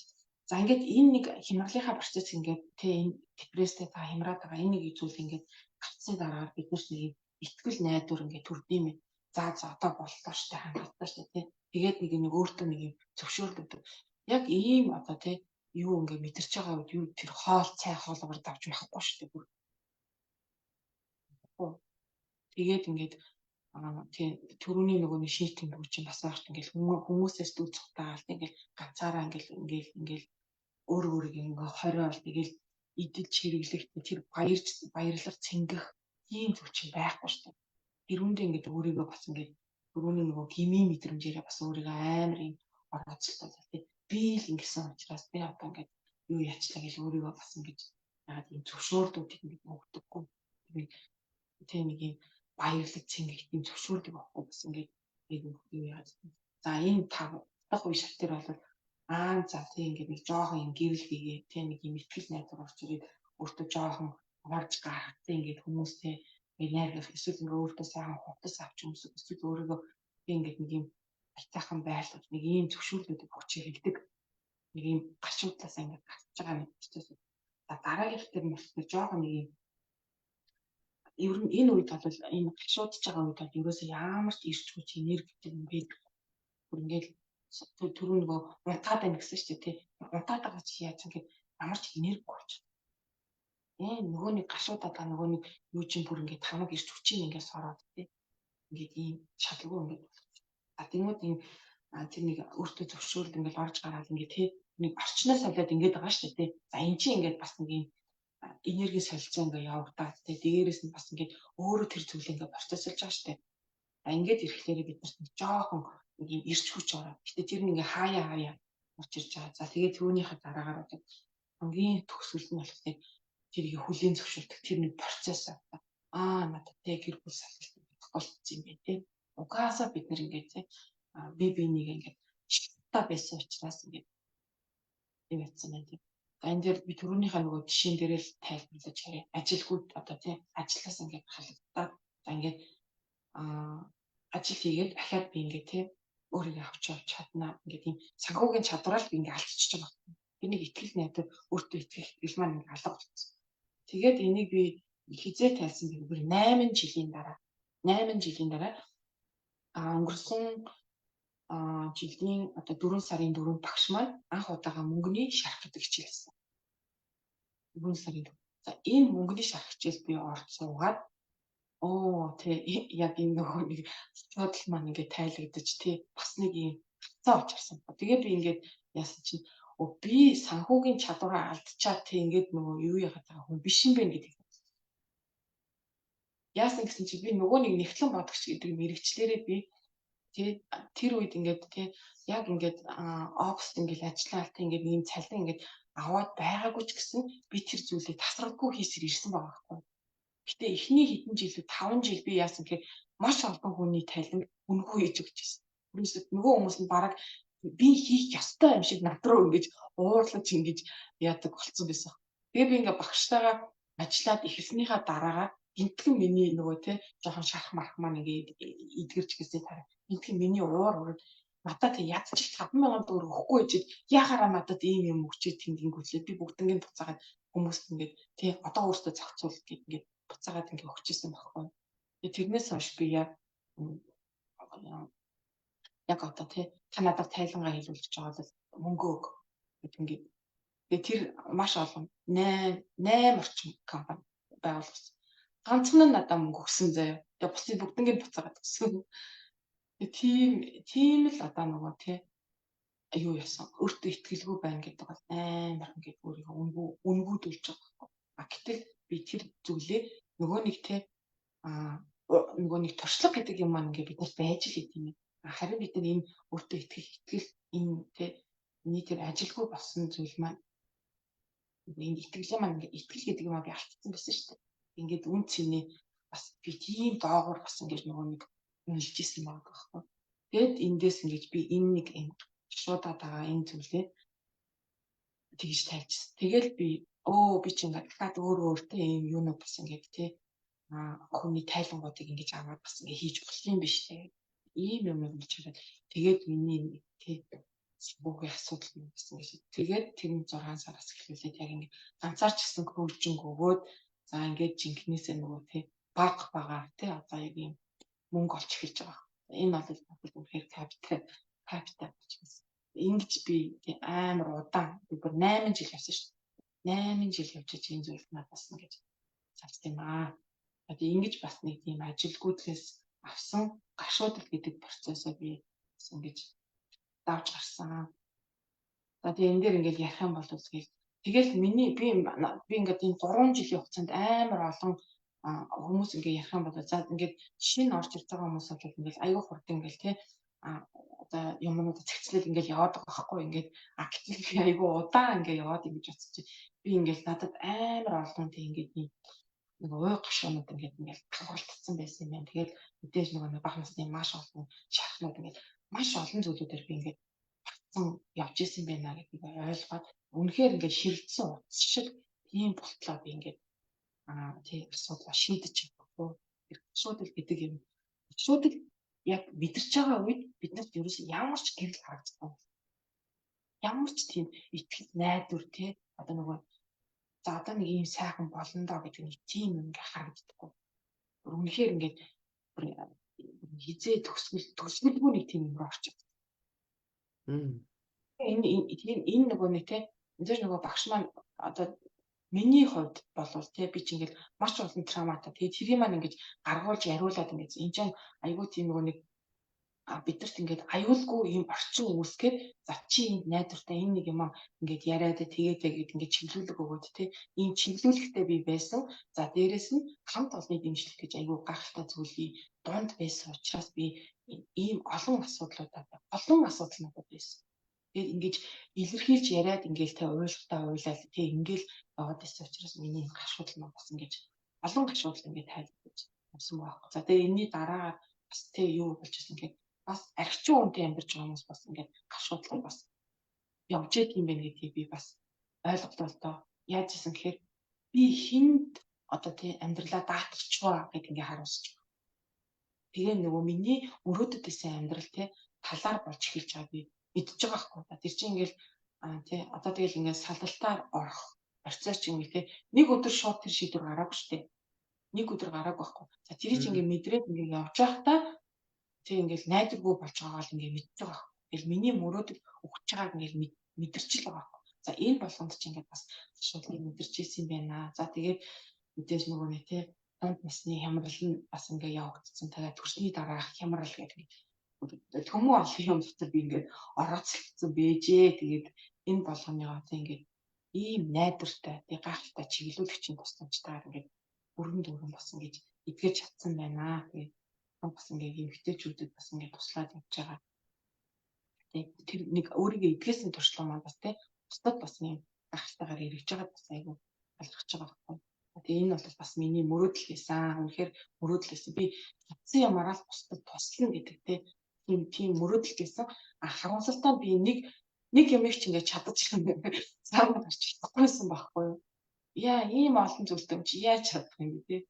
За ингээд энэ нэг хямралынхаа процесс ингээд тэ энэ депресстэй та хямраад байгаа энэ нэг зүйл ингээд гарцны дараагаар бид нар нэг итгэл найдвар ингээд төрдөм юм. За за одоо боллоо штэ хангалттай штэ тий. Тэгээд нэг нэг өөртөө нэг юм зөвшөөрөл өгдөг. Яг ийм одоо тий юу ингээд мэдэрч байгаа үед юу тэр хоол цай хоолоогоор давж махгүй штэ бүр. Тэгээд ингээд тий төрөний нөгөө нэг шийт тэмдгүү чинь бас байх ингээл хүмүүсээс дүү цухтаал ингээл ганцаараа ингээл ингээл ингээл өөр өөрийг ингээ хориол тэгэл идэлж хэрэглэх тэр баярж баярлах цэнгэх тийм зүйл чинь байхгүй шүү дээ. Тэрүүндээ ингээд өөрийгөө бас ингээд түрүүний нөгөө гмийн мэдрэмжээрээ бас өөрийгөө амар юм орооцолтой тий. Би л ингэсэн учраас би одоо ингээд юу яачлаа гэж өөрийгөө бас ингэж яагаад ийм зөвшөөрлүүдийг ингээд өгдөггүй. Тэг нэг юм баярлаг цэнгэх тийм зөвшөөрлөг авахгүй бас ингээд нэг юу яагаад. За энэ тав дахь үе шат дээр бол за тий ингээд нэг жоохон юм гэрэл хийгээ тий нэг юм итгэл найдвар орж ирээд өөртөө жоохон орж гарах тий ингээд хүмүүстэй ингээд найрлах эсвэл ингээд өөртөө сайхан хувцас авч өмсөх эсвэл өөрийгөө тий ингээд нэг юм айтайхан байлгах нэг ийм зөвшөөрлүүдийг өгч хэлдэг нэг юм гашуудлаас ингээд гарч байгаа нэг процесс. За дараагийнх дээр нь болохоор жоохон нэг юм ер нь энэ үед бол энэ гашуудж байгаа үед бол ерөөсөө ямар ч ирч хүч энерги гэдэг юм байдаг. Бүр ингээд түрүү нөгөө унтаад байна гэсэн шүү дээ тий. Унтаад байгаа чи яаж ингээд ямар ч энерги болчих. Нөгөө нэг гашуудаад байгаа нөгөө нэг юу чинь бүр ингээд тамаг ирч хүчийг ингээд сороод тий. Ингээд ийм чадalгүй ингээд болох. А тэнгууд ийм тэр нэг өөртөө зөвшөөрөл ингээд орж гараад ингээд тий нэг орчноо солиод ингээд байгаа шүү дээ тий. За эн чинь ингээд бас нэг ийм энерги солилцоо ингээд явагдаад тий. Дээрээс нь бас ингээд өөрөө тэр зүйлийг ингээд процессолж байгаа шүү дээ. А ингээд ирэхлээр бид нарт нэг жоохон нэг юм ирч хүч ороод. Гэтэ тэр нь ингээ хаяа хаяа орж ирж байгаа. За тэгээд түүнийхээ дараагаар одоо хамгийн төгсгөл нь болохоор тэрийг хүлээн зөвшөөрдөг тэр нэг процесс аа. Аа надад тэг гэр бүл салгалт тохиолдсон юм байна те. Угаасаа бид нэр ингээд те би бинийг ингээд шатта байсан учраас ингээд юм ятсан байна те. За энэ дээр би түрүүнийхээ нөгөө жишээн дээрээ л тайлбарлаж харъя. Ажилгүйд одоо тий ажлаас ингээд халагдаад за ингээд ажил хийгээд ахаад би ингээд тий өөрийгөө авч явж чаднаа. Ингээд ийм санхүүгийн чадвараа л би ингээд алдчихж байгаа. Би нэг итгэл найдвар өөртөө итгэх итгэл маань ингээд алга болчихсон. Тэгээд энийг би хизээ тайлсан би бүр 8 жилийн дараа 8 жилийн дараа өнгөрсөн жилийн одоо 4 сарын 4-нд багш маань анх удаага мөнгөний шарх гэдэг хичээл хийсэн. 4 сарын 4. За энэ мөнгөний шарх хичээл би орж суугаад оо тий яг энэ нөгөө нэг асуудал маань ингээд тайлагдаж тий бас нэг юм хацаа авч харсан. Тэгээ би ингээд яасан чинь би санхүүгийн чадвараа алдчихаад тий ингээд нөгөө юу яагаад байгаа хүн биш юм бэ гэдэг. Яасан гэсэн чи би нөгөө нэг нэвтлэн бодогч гэдэг мэрэгчлэрээ би тий тэр үед ингээд тий яг ингээд оффист ингээд ажиллаад тий ингээд ийм цалин ингээд аваад байгаагүй ч гэсэн би тэр зүйлийг тасралтгүй хийсээр ирсэн байгаа байхгүй. Гэтэ эхний хэдэн жилүүд 5 жил би яасан гэхээр маш олон хүний талент үнэгүй хийж өгч ирсэн. Тэрнээс нөгөө хүмүүс нь бараг би хийх ёстой юм шиг над руу ингэж уурлаж ингэж яадаг болцсон байсан. Тэгээ би ингээ багштайгаа ажиллаад эхэлснийхаа дараагаар гинтгэн миний нөгөө те жоохон шарах марх маань ингээ эдгэрч гэсэн тарай. Гинтгэн миний уур урал надад ядчих 5,000 төгрөг өгөхгүй ижид яхаараа надад ийм юм өгчээд тэнгингүүлээ би бүгднгийн буцаагаад хүмүүст ингээд тий одоо өөртөө зохицуул гэд ингээд буцаагаад ингээд өгчээсэн байхгүй. Тэгээ тэрнээс хойш би яг яг одоо тий та надад тайлангаа хийлүүлж байгаа бол мөнгө өг гэд ингээд тэгээ тэр маш олон 8 8 орчим компани байгуулсан. Ганцхан нь надад мөнгө өгсөн заяа. Тэгээ бусдын бүгднийг буцаагаад өгсөн. Тэгээ тийм л одоо нөгөө тий юу яасан өөртөө итгэлгүй байна гэдэг бол амар ингээд өөрийгөө үнгүй үнгүүдүүлж байгаа байхгүй. А гэтэл би тэр зүйлээ нөгөө нэг тий нөгөө нэг туршлага гэдэг юм маань ингээд биднээс байж л идэм юм. Харин бид нар энэ өөртөө итгэх итгэл энэ тий миний тэр ажилгүй болсон зүйл маань энэ итгэлээ маань ингээд итгэл гэдэг юм аа би алдсан байсан шүү дээ. Ингээд үн цэний бас би тийм доогуур бас ингээд нөгөө нэг үнэлж исэн байгаа байхгүй. Тэгэд эндээс ингэж би энэ нэг юм шуудаад байгаа энэ зүйлээ тэгж тайлжсэн. Тэгэл би өө би чи ингээд дахиад өөр өөртөө ийм юунууд бас ингээд тий хүний тайлангуудыг ингэж аваад бас ингээд хийж болох юм биш тий. Ийм юм болж хараад тэгээд миний тий санхүүгийн асуудал юм бас ингэж тэгээд тэр нь 6 сараас эхлүүлээд яг ингээд ганцаарч гисэн коучинг өгөөд за ингээд жинхнээсээ нөгөө тий баг багаар тий одоо яг ийм мөнгө олж эхэлж байгаа. Энэ бол надад үнэхээр капитал капитал гэж байна. Ингэж би амар удаан би бүр 8 жил явсан шүү дээ. 8 жил явж энэ зүйл надад бас ингэж цавцсан юм аа. Одоо ингэж бас нэг тийм ажилгүйдлээс авсан гашуудал гэдэг процессоо би бас ингэж давж гарсан. За тэгээ энэ дээр ингээд ярих юм бол тэгэл миний би би ингээд энэ 3 жилийн хугацаанд амар олон хүмүүс ингээ ярих юм бол за ингээд шинэ орж ирж байгаа хүмүүс бол ингээд аюу хурдан ингээд тий одоо юмнууд цэгцлэл ингээд яваад байгаа байхгүй ингээд а гэтэл би аюу удаан ингээд яваад ингэж бодсон чи би ингээд надад амар олон тий ингээд нэг уй гашуунууд ингээд ингээд давхарлагдсан байсан юм байна. Тэгээд мэдээж нөгөө нэг бага насны маш олон шархнууд ингээд маш олон зүйлүүдээр би ингээд батсан явж исэн байна гэдгийг ойлгоод үнэхээр ингээд ширэлдсэн утас шиг тийм болтлоо би ингээд тий асуудлаа шийдэж чадахгүй. Тэр асуудал гэдэг юм. Асуудал яг мэдэрч байгаа үед биднэрт ерөөс ямар ч гэрэл харагддаг. Ямар ч тийм итгэл найдвар тий одоо нөгөө за одоо нэг ийм сайхан болно доо гэдэг нэг тийм юм ингээ харагддаггүй. Үнэхээр ингээд хизээ төгсгөл төгсгөлгүй нэг тийм юм руу орчих. Энэ энэ нөгөө нэг тий энэ нөгөө багш маань одоо миний хувьд болвол тий би чи ингээл маш олон травматай. Тэгээ тэрийг маань ингэж гаргуулж яриулаад ингэж энэ чинь айгүй тийм нөгөө нэг Бидэрт ингээд аюулгүй ийм орчин үүсгээд, за чи энд найдвартай энэ нэг юм ингээд яриад тэгээд тэгээд ингээд чиглүүлэг өгөөд те, ийм чиглүүлэгтэй би байсан. За дээрэс нь хамт олонны дэмжлэг гэж айгүй гайхалтай зүйлийн дунд байсан учраас би ийм олон асуудлуудаа, олон асуудал надад байсан. Тэгээд ингэж илэрхийлж яриад ингээл те уйлахтаа уйлал те ингээл яваад байсан учраас миний гашуудал маань бас ингэж олон гашуудал ингээд тайлбарлаж явсан байхгүй. За тэгээ энэний дараагаар бас те юу болж ирсэн гэхэд бас архичин үнтэй амьдарч байгаа хүмүүс бас ингээд гашуудлаа бас явж идэг юм байна гэдгийг би бас ойлголоо л доо. Яаж исэн гэхээр би хүнд одоо тий амьдралаа даатгачваа гэд ингээ харуулсаж. Тэгээ нөгөө миний мөрөөдөд исэн амьдрал тий талаар болж эхэлж байгаа би мэдж байгаа хгүй. Тэр чинь ингээл тий одоо тэгэл ингээд салалтаар орох процесс ч юм уу тий нэг өдөр шууд тэр шийдвэр гараагүй шүү дээ. Нэг өдөр гараагүй байхгүй. За тэрийг чинь ингээд мэдрээд ингээд явж байхдаа тий ингээл найдваргүй болж байгаагаа л ингээ мэдж байгаа. Тэгэл миний мөрөөдөл өгч байгааг ингээл мэдэрч л байгаа. За энэ болгонд чи ингээд бас шуудлыг мэдэрч ирсэн юм байна. За тэгээд мэдээж нөгөө нэг тий дунд насны хямрал нь бас ингээ явагдсан. Тэгээд төрсний дараах хямрал гэдэг төмөн олон юм дотор би ингээд орооцолцсон бэжээ. Тэгээд энэ болгоныгоо тий ингээд ийм найдвартай тий гайхалтай чиглүүлэгчийн тусламжтайгаар ингээд бүрэн дүүрэн бас ингэж эдгэж чадсан байна. Тэгээд бас ингээд эмэгтэйчүүдэд бас ингээд туслаад явж байгаа. Тэгээд тэр нэг өөрийгөө эдгээсэн туршлага маань бас тий бусдад бас юм гайхалтайгаар эргэж байгаа бас айгүй алхаж байгаа байхгүй. Тэгээ энэ бол бас миний мөрөөдөл байсан. Үнэхээр мөрөөдөл байсан. Би чадсан юмараа л бусдад туслана гэдэг тий тийм мөрөөдөл байсан. А харамсалтай нь би нэг юмыг ч ингээд чадаж зам гарч чадахгүйсэн байхгүй юу. Яа, ийм олон зүйлтэй юм чи яаж чадах юм бэ тий.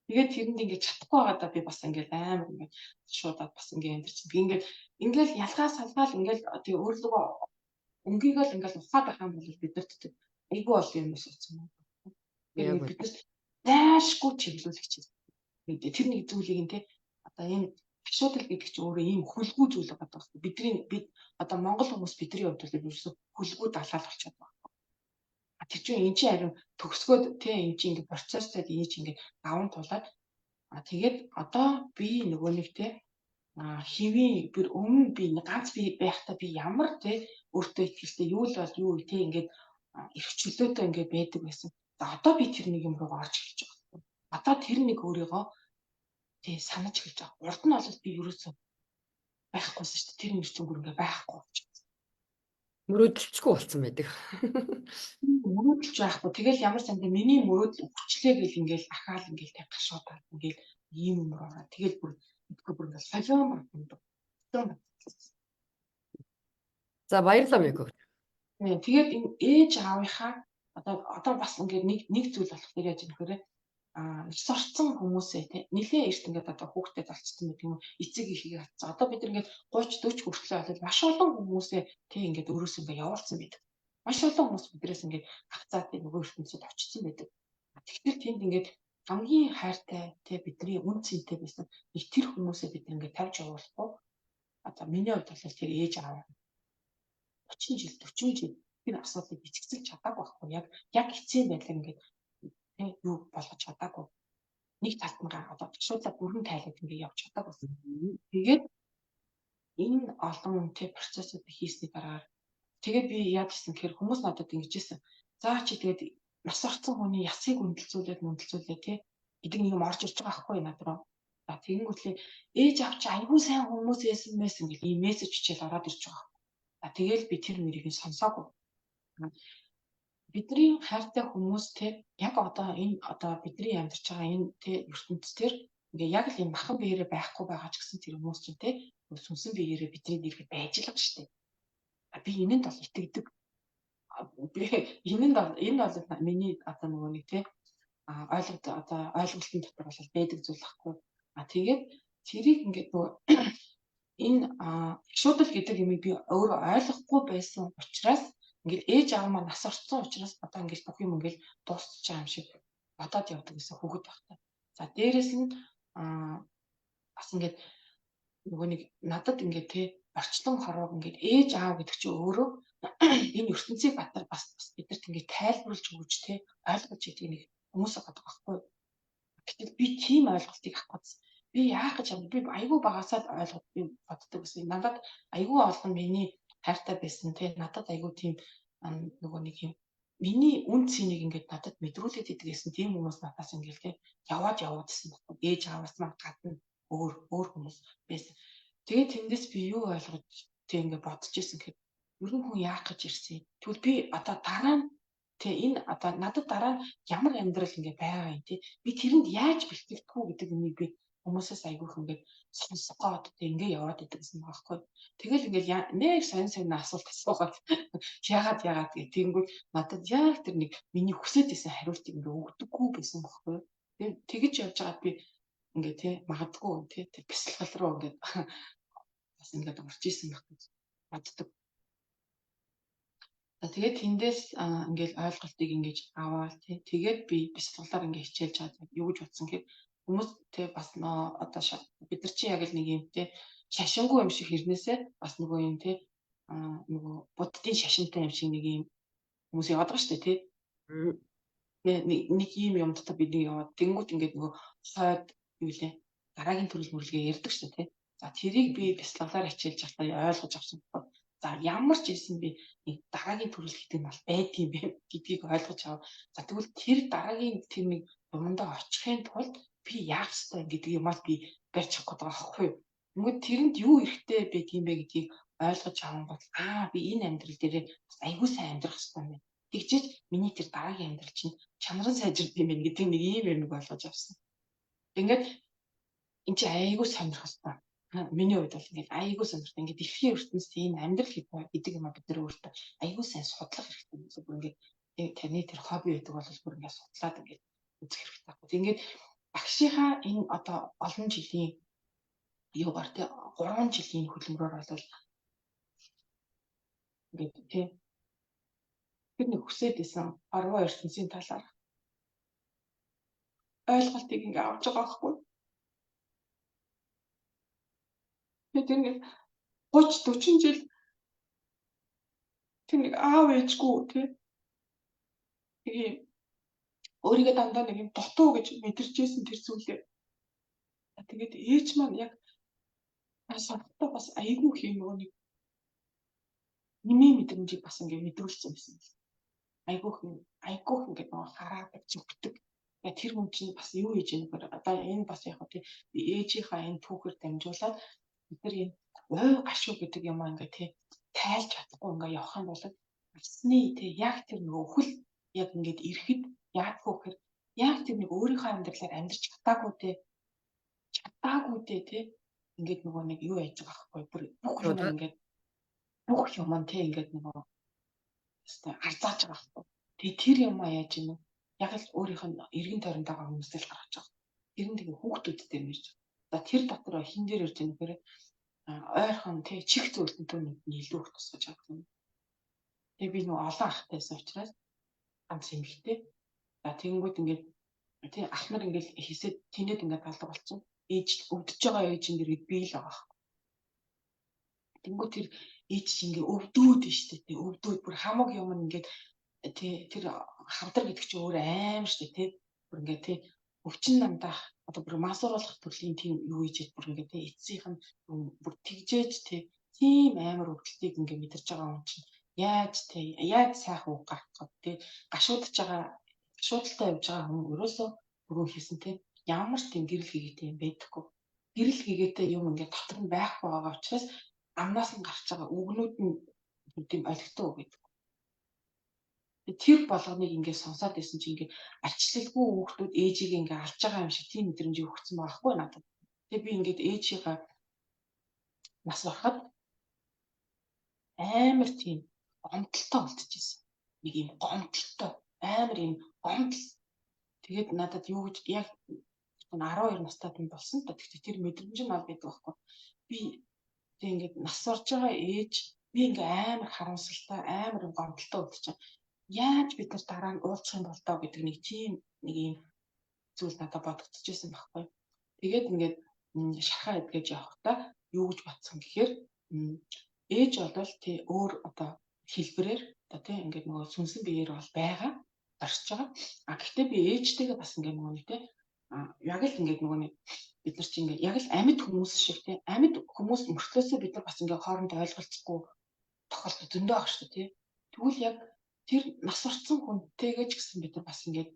Тэгээд тэрэнд ингээд чадахгүй байгаадаа би бас ингээд амар ингээд шуудаад бас ингээд амьдарч. Би ингээд ингээл ялгаа салгаал ингээд тэгээ өөрлөгөө өнгийг л ингээд ухаад байх юм бол бидэрт айгүй олон юм суудсан юм. Тэгээд биднес зайлшгүй чиглүүлэгч. Тэр нэг зүйлийг нь те одоо энэ асуудал гэдэг чинь өөрөө ийм хөлгүй зүйл байгаа байхгүй. Бидний бид одоо Монгол хүмүүс бидний хувьд бол ерөөсөө хөлгүй далаал болчиход байгаа. Тэр чинь эн чинь харин төгсгөөд те эн чинь ингээд процесстэй энэ чинь ингээд даван тулаад тэгээд одоо би нөгөө нэг те хэвийн бүр өмнө би ганц би байхдаа би ямар те өөртөө ихтэй юу л бол юу те ингээд эрх чөлөөтэй ингээд байдаг байсан. За одоо би тэр нэг юм руу орж эхэлж байгаа. Одоо тэр нэг өөрийгөө те санаж эхэлж байгаа. Урд нь бол би ерөөсөө байхгүйсэн шүү дээ. Тэр нэр чинь бүр ингээд байхгүй болчихсон. Мөрөөдөлчгүй болсон байдаг. Мөрөөдөлч байхгүй. Тэгэл ямар сандаа миний мөрөөдөл өгчлээ гэл ингээл ахаал ингээл тэг гашуудаад ингээл ийм юм руу ороод тэгэл бүр мэдгүй бүр ингээл солион багтдаг. За баярлалаа Мико. Тэгээд энэ ээж аавынхаа одоо бас ингээд нэг зүйл болох дээр яаж юм гэхээр эрс орцсон хүмүүсээ тий нэлээ эрт ингээд одоо хүүхдэд олцсон гэдэг юм эцэг ихийг хатсан. Одоо бид нар ингээд 30 40 хүртлээ болоод маш олон хүмүүсээ тий ингээд өөрөөс ингээд явуулсан байдаг. Маш олон хүмүүс биднээс ингээд хацаад тий нөгөө ертөнцид очсон байдаг. Тэгэхээр тэнд ингээд хамгийн хайртай тий бидний үн цэнтэй байсан нэг тэр хүмүүсээ бид ингээд тавьж явуулахгүй. Одоо миний хувьд бол тэр ээж аав 30 жил 40 жил тэр асуудлыг бичигцэлж чадаагүй байхгүй. Яг эцсийн байдлаар ингээд тий юу болгож чадаагүй. Нэг талд нь одоо асуудлаа бүрэн тайлаад ингээд явж чадаагүй. Тэгээд энэ олон тий процессыг хийсний дараагаар тэгээд би яаж хийсэн гэхээр хүмүүс надад ингэж хэлсэн. За чи тэгээд нас орцсон хүний ясыг үнэлцүүлээд тий гэдэг нэг юм орж ирж байгаа байхгүй над руу. За тэгэнгүүтлээ ээж аав чи айгүй сайн хүмүүс байсан байсан гэл ийм мессеж хичээл ороод ирж байгаа. За тэгэл би тэр мөрийг нь сонсоогүй. Бидний хайртай хүмүүс те яг одоо энэ одоо бидний амьдарч байгаа энэ те ертөнц төр ингээ яг л энэ махан биеэрээ байхгүй байгаа ч гэсэн тэр хүмүүс чинь те сүнсэн биеэрээ бидний нэрхэд байж л байгаа шүү дээ. Би энэнд бол итгэдэг. Би энэнд энэ бол миний одоо нөгөө нэг те ойлголт одоо ойлголтын дотор бол байдаг зүйл байхгүй. Тэгээд тэрийг ингээд нөгөө энэ шуудал гэдэг юмыг би өөрөө ойлгохгүй байсан учраас ингээд ээж аав маань нас орсон учраас одоо ингээд бүх юм ингээд дуусчих байгаа юм шиг бодоод явдаг гэсэн хүүхэд багтаа. За дээрэс нь бас ингээд нөгөө нэг надад ингээд те орчлон хорвоог ингээд ээж аав гэдэг чинь өөрөө энэ ертөнцийг батар бас бидэрт ингээд тайлбарлаж өгч те ойлгож идэг нэг хүмүүс байгаа байхгүй. Гэтэл би тийм ойлголтыг авах гэсэн. Би яах гэж юм, би айгүй багасаад ойлгоод би боддог гэсэн. Надад айгүй олон миний хайртай байсан те, надад айгүй тийм нөгөө нэг юм миний үн цэнийг ингээд надад мэдрүүлээд идэг гэсэн тийм хүмүүс надаас ингээд те яваад яваадсэн баггүй. Ээж ааваас маань гадна өөр өөр хүмүүс байсан. Тэгээд тэндээс би юу ойлгож тэг ингээд бодож исэн гэхэд ер нь хүн яах гэж ирсэн. Тэгвэл би одоо дараа нь тэ энэ одоо надад дараа нь ямар амьдрал ингээд байгаа юм те, би тэрэнд яаж бэлтгэдэггүй гэдэг юмыг би хүмүүсээс айгүйх ингээд сонсох гээд тэг ингээ яваад идэг гэсэн байгаа байхгүй. Тэгэл ингээд нэг сонь сонь асуулт асуугаад яагаад яагаад гэх тэгэнгүүт надад яг тэр нэг миний хүсэж исэн хариултыг ингээ өгдөггүй байсан байхгүй. Тэгэж явж байгаад би ингээ те магадгүй те тэр бясалгал руу ингээд бас ингээд орж исэн байх гэж боддог. За тэгээд тэндээс ингээл ойлголтыг ингэж аваад тий тэгээд би бясалгалаар ингээ хичээлж чад юу гэж бодсон гэхээр хүмүүс тий бас нөө одоо бид нар чи яг л нэг юм тий шашингүй юм шиг хэрнээсээ бас нөгөө юм тий нөгөө буддын шашинтай юм шиг нэг юм хүмүүс яваад байгаа шүү дээ тий. Нэг ийм юм дотор бид нэг яваад тэнгуут ингээд нөгөө хойд юу лээ дараагийн төрөл мөрлөгээ ярьдаг шүү дээ тий. За тэрийг би бясалгалаар хичээлж байхдаа ойлгож авсан байхгүй. За ямар ч ийсэн би нэг дараагийн төрөл гэдэг нь бол байдгийн бэ гэдгийг ойлгож аваа. За тэгвэл тэр дараагийн тэр нэг юмдаа очихын тулд би яах ёстой гэдэг юмас би барьж авах гэдэг байгаа байхгүй юу. Тэнгүүд тэрэнд юу хэрэгтэй байдгийм бэ гэдгийг ойлгож авангууд аа би энэ амьдрал дээрээ бас айгүй сайн амьдрах ёстой юм байна. Тэгжээж миний тэр дараагийн амьдрал чинь чанар нь сайжирд юм байна гэдэг нэг ийм юм ойлгож авсан. Ингээд эн чинь айгүй сонирхолтой. Миний хувьд бол ингээд айгүй сонирхолтой. Ингээд дэлхийн ертөнцийн энэ амьдрал гэдэг юм а бид нар өөртөө айгүй сайн судлах хэрэгтэй. Бүр ингээд таны тэр хобби гэдэг бол бүр ингээд судлаад ингээд үзэх хэрэгтэй байхгүй. Ингээд багшийнхаа энэ одоо олон жилийн юугаар те 3 жилийн хөдөлмөрөөр бол ингээд те тэр нэг хүсээд исэн арван ертөнцийн талаар ойлголтыг ингээ авч байгаа байхгүй. Тэгээд тэр нэг 30 40 жил тэр нэг аав ээжгүй те нэг юм өөрийгөө дандаа нэг юм дутуу гэж мэдэрч байсан тэр зүйлээ. Тэгээд ээж маань яг сурахтаа бас айгүй их юм нөгөө нэг нэмийн мэдрэмжийг бас ингээ мэдрүүлсэн байсан. Айгүйх айгүйх ингээ нөгөө хараадаг зүгтэг. Тэр хүн чинь бас юу хийж яах вэ? Одоо энэ бас яг тий ээжийнхаа энэ түүхээр дамжуулаад бид нар энэ ой гашуу гэдэг юм аа ингээ тий тайлж чадахгүй ингээ явах юм бол асны тий яг тэр нөгөө өхөл яг ингээд ирэхэд яадгүй гэхээр яг тэр нэг өөрийнхөө амьдралаар амьдрч чадаагүй тий тий ингээд нөгөө нэг юу яаж байгаа байхгүй бүр бүх юм ингээд бүх юм тий ингээд нөгөө өстой арзааж байгаа байхгүй. Тэгээ тэр юм а яаж юм яг л өөрийнх нь эргэн тойронд байгаа хүмүүстэй л гаргаж байгаа. Тэр нь тэгээ хүүхдүүд дээр нэрж. За тэр дотор хин дээр ирж байгаа нөхөр ойрхон тий чих зүйлтэн түүнд нь илүү их тусгаж авах юм. Тэгээ би нөгөө олон ахтай байсан учраас ганц эмэгтэй. За тэгэнгүүт ингээд тий ах нар ингээд хийсэд тэнэд ингээд алга болчихно. Ээж өвдөж байгаа ээж энэ дэргэд би л байгаа байхгүй. Тэнгүүт тэр ээж чинь ингээ өвдөөд нь шүү дээ. Өвдөөд бүр хамаг юм ингээд тий тэр хавдар гэдэг чинь өөр аим шүү дээ тий. Бүр ингээ тий өвчин намдаах одоо бүр масууруулах төрлийн тийм юу хийж бүр ингээ тий эцсийнх нь бүр тэгжээж тий тийм амар өвдөлтийг ингээ мэдэрч байгаа юм чинь яаж тий яаж сайхан үг гарах гээд тий гашуудж байгаа гашуудалтай явж байгаа хүн ерөөсөө бүрөө хийсэн тий ямар ч тийм гэрэл хийгээтэй юм байдаггүй. Гэрэл хийгээтэй юм ингээ дотор нь байхгүй байгаа учраас амнаас нь гарч байгаа үгнүүд нь тийм олигтой үг гэдэг. Тэр болгоныг ингээд сонсоод байсан чинь ингээд арчлалгүй хүүхдүүд ээжийг ингээд алж байгаа юм шиг тийм мэдрэмжийг өгсөн байгаа хгүй надад. Тэгээ би ингээд ээжийнхаа нас барахад амар тийм гомдолтой болчихсон. Нэг юм гомдолтой, амар юм гомдол. Тэгээд надад юу гэж яг 12 настай би болсон та. Тэгтээ тэр мэдрэмж нь бол байдаг байхгүй. Би тэг ингээд нас барж байгаа ээж би ингээ амар харамсалтай, амар гомдолтой болчихсон. Яаж бид нар дараа нь уулзах юм бол доо гэдэг нэг тийм нэг юм зүйл надад бодогдчихсэн байхгүй. Тэгээд ингээд шархаа эдгэж явахдаа юу гэж бодсон гэхээр ээж болвол тий өөр одоо хэлбэрээр одоо тий ингээд нөгөө сүнсэн биеэр бол байгаа орчиж байгаа. А гэхдээ би ээжтэйгээ бас ингээд нөгөө нэг тий Яг л ингээд нөгөө нэг бид нар чи ингээд яг л амьд хүмүүс шиг тий амьд хүмүүс мөртлөөсөө бид нар бас ингээд хоорондоо ойлголцохгүй тохиолдол зөндөө ах шүү тий. Тэгвэл яг тэр нас орсон хүнтэйгээ ч гэсэн бид нар бас ингээд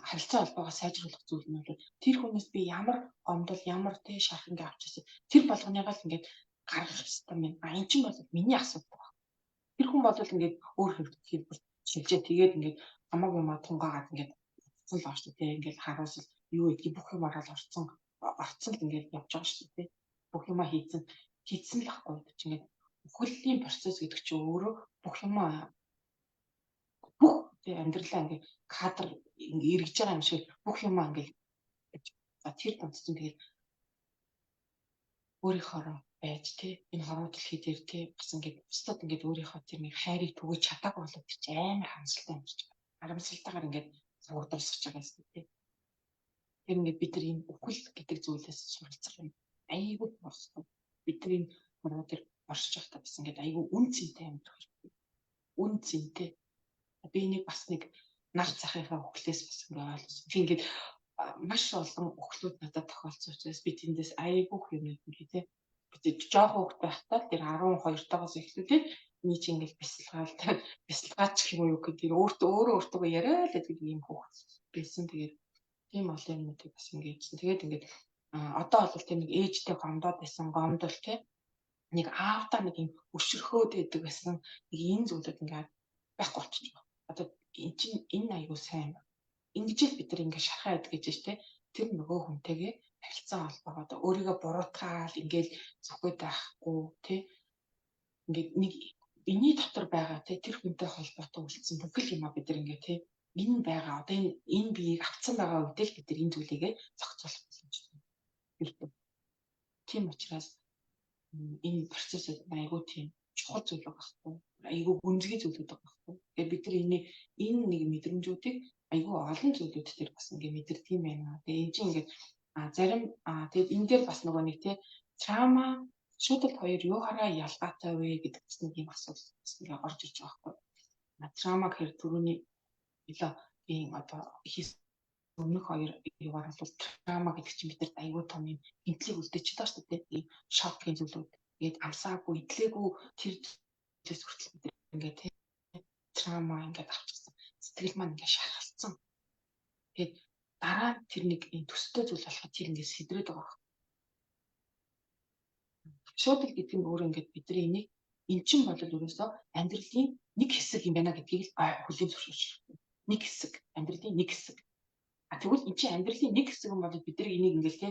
харилцаа холбоогоо сайжруулах зүйл нь бол тэр хүнээс би ямар гомдол, ямар тий шарх ингээ авчихсан тэр болгоныгоо л ингээд гаргах ёстой юм. А эн чинь бол миний асуудал байна. Тэр хүн бол ингээд өөр хэлбэр шилжээ тэгээд ингээд хамаагүй маа тунгаагаад ингээд утсан л байгаа шүү дээ. Ингээд харуулсал юу гэдгийг бүх юм ороод орцсон орцсон л ингээд явж байгаа шүү дээ. Бүх юмаа хийцэн хийцэн л ахгүй чи ингээд үхлийн процесс гэдэг чинь өөрөө бүх юмаа бүх тий амьдралаа ингээд кадр ингээд эргэж байгаа юм шиг бүх юмаа ингээд за тэр дунд чинь тэгээд өөрийнхөө байж тий энэ хорвоо дэлхий дээр тий бас ингээд бусдад ингээд өөрийнхөө тэр нэг хайрыг түгэж чадаагүй болоод тэр чинь амар харамсалтай амьдарч байгаа. Харамсалтайгаар ингээд цуг дуусгаж байгаа юм тий. Тэр ингээд бид нар энэ үхэл гэдэг зүйлээс суралцах юм айгүй болсон. Бид нар энэ хорвоо дээр оршиж байхдаа бас ингээд айгүй үн цэнтэй амьдрах хэрэгтэй. Үн цэнтэй. Би энийг бас нэг нар захынхаа үхлээс бас ингээд ойлгосон. Би ингээд маш олон үхлүүд надад тохиолдсон учраас би тэндээс айгүй их юм мэднэ тий. Би жоохон хүүхэд байхдаа тэр 12 тагаас эхлүүлээд миний чи ингээл бясалгаал бясалгаач гэх юм уу гэдэг өөртөө өөрөө өөртөө яриа л гэдэг ийм хүүхэд байсан. Тэгээд тийм олон юмнуудыг бас ингээд тэгээд ингээд одоо бол тийм нэг ээжтэй гомдоод байсан гомдол тий нэг аавдаа нэг юм өшөрхөөд байдаг байсан нэг энэ зүйлүүд ингээд байхгүй болчихж байгаа. Одоо эн чинь энэ аягүй сайн. Ингэж л бид нар ингээд шархаа яд гэж штэ тэр нөгөө хүнтэйгээ харилцаа холбоогоо одоо өөрийгөө буруутгаал ингээд зүхээд байхгүй тий ингээд нэг энэний дотор байгаа тий тэр хүнтэй холбоотой үлдсэн бүх л юмаа бид нар ингээд тий энэ байгаа одоо энэ энэ биеийг авцсан байгаа үедээ л бид нар энэ зүйлийгээ зохицуулах боломжтой. Тийм учраас энэ процессыг айгүй тийм чухал зүйл байгаа байхгүй. Айгүй гүнзгий зүйлүүд байгаа байхгүй. Тэгэхээр бид нар энэ энэ нэг мэдрэмжүүдийг айгүй олон зүйлүүд дээр бас ингээ мэдэрдэг юм байна. Тэгээ энэ чинь ингээд зарим тэгээд энэ дээр бас нөгөө нэг тий трама шүүдэл хоёр юугаараа ялгаатай вэ гэдэг бас нэг юм асуулт бас ингээ орж ирж байгаа байхгүй. Трама гэхээр түрүүний илүү ийм одоо хийсэн өмнөх хоёр юугаар бол трама гэдэг чинь бидэрт айгүй том юм гэмтлийг үлдээч байгаа шүү дээ. Ийм шокийн зүйлүүд. Тэгээд амсаагүй, идлээгүй тэр зүйлээс хүртэл бид ингээд трама ингээд авчихсан. Сэтгэл маань ингээд шархалцсан. Тэгээд дараа нь тэр нэг ийм төстэй зүйл болоход тэр ингээд сэдрээд байгаа. Шуудал гэдэг нь өөрөө ингээд бидний энийг эн чинь бол ерөөсөө амьдралын нэг хэсэг юм байна гэдгийг л хүлээн зөвшөөрч хэрэгтэй. Нэг хэсэг, амьдралын нэг хэсэг. А тэгвэл эн чинь амьдралын нэг хэсэг юм бол бид нар энийг ингээл те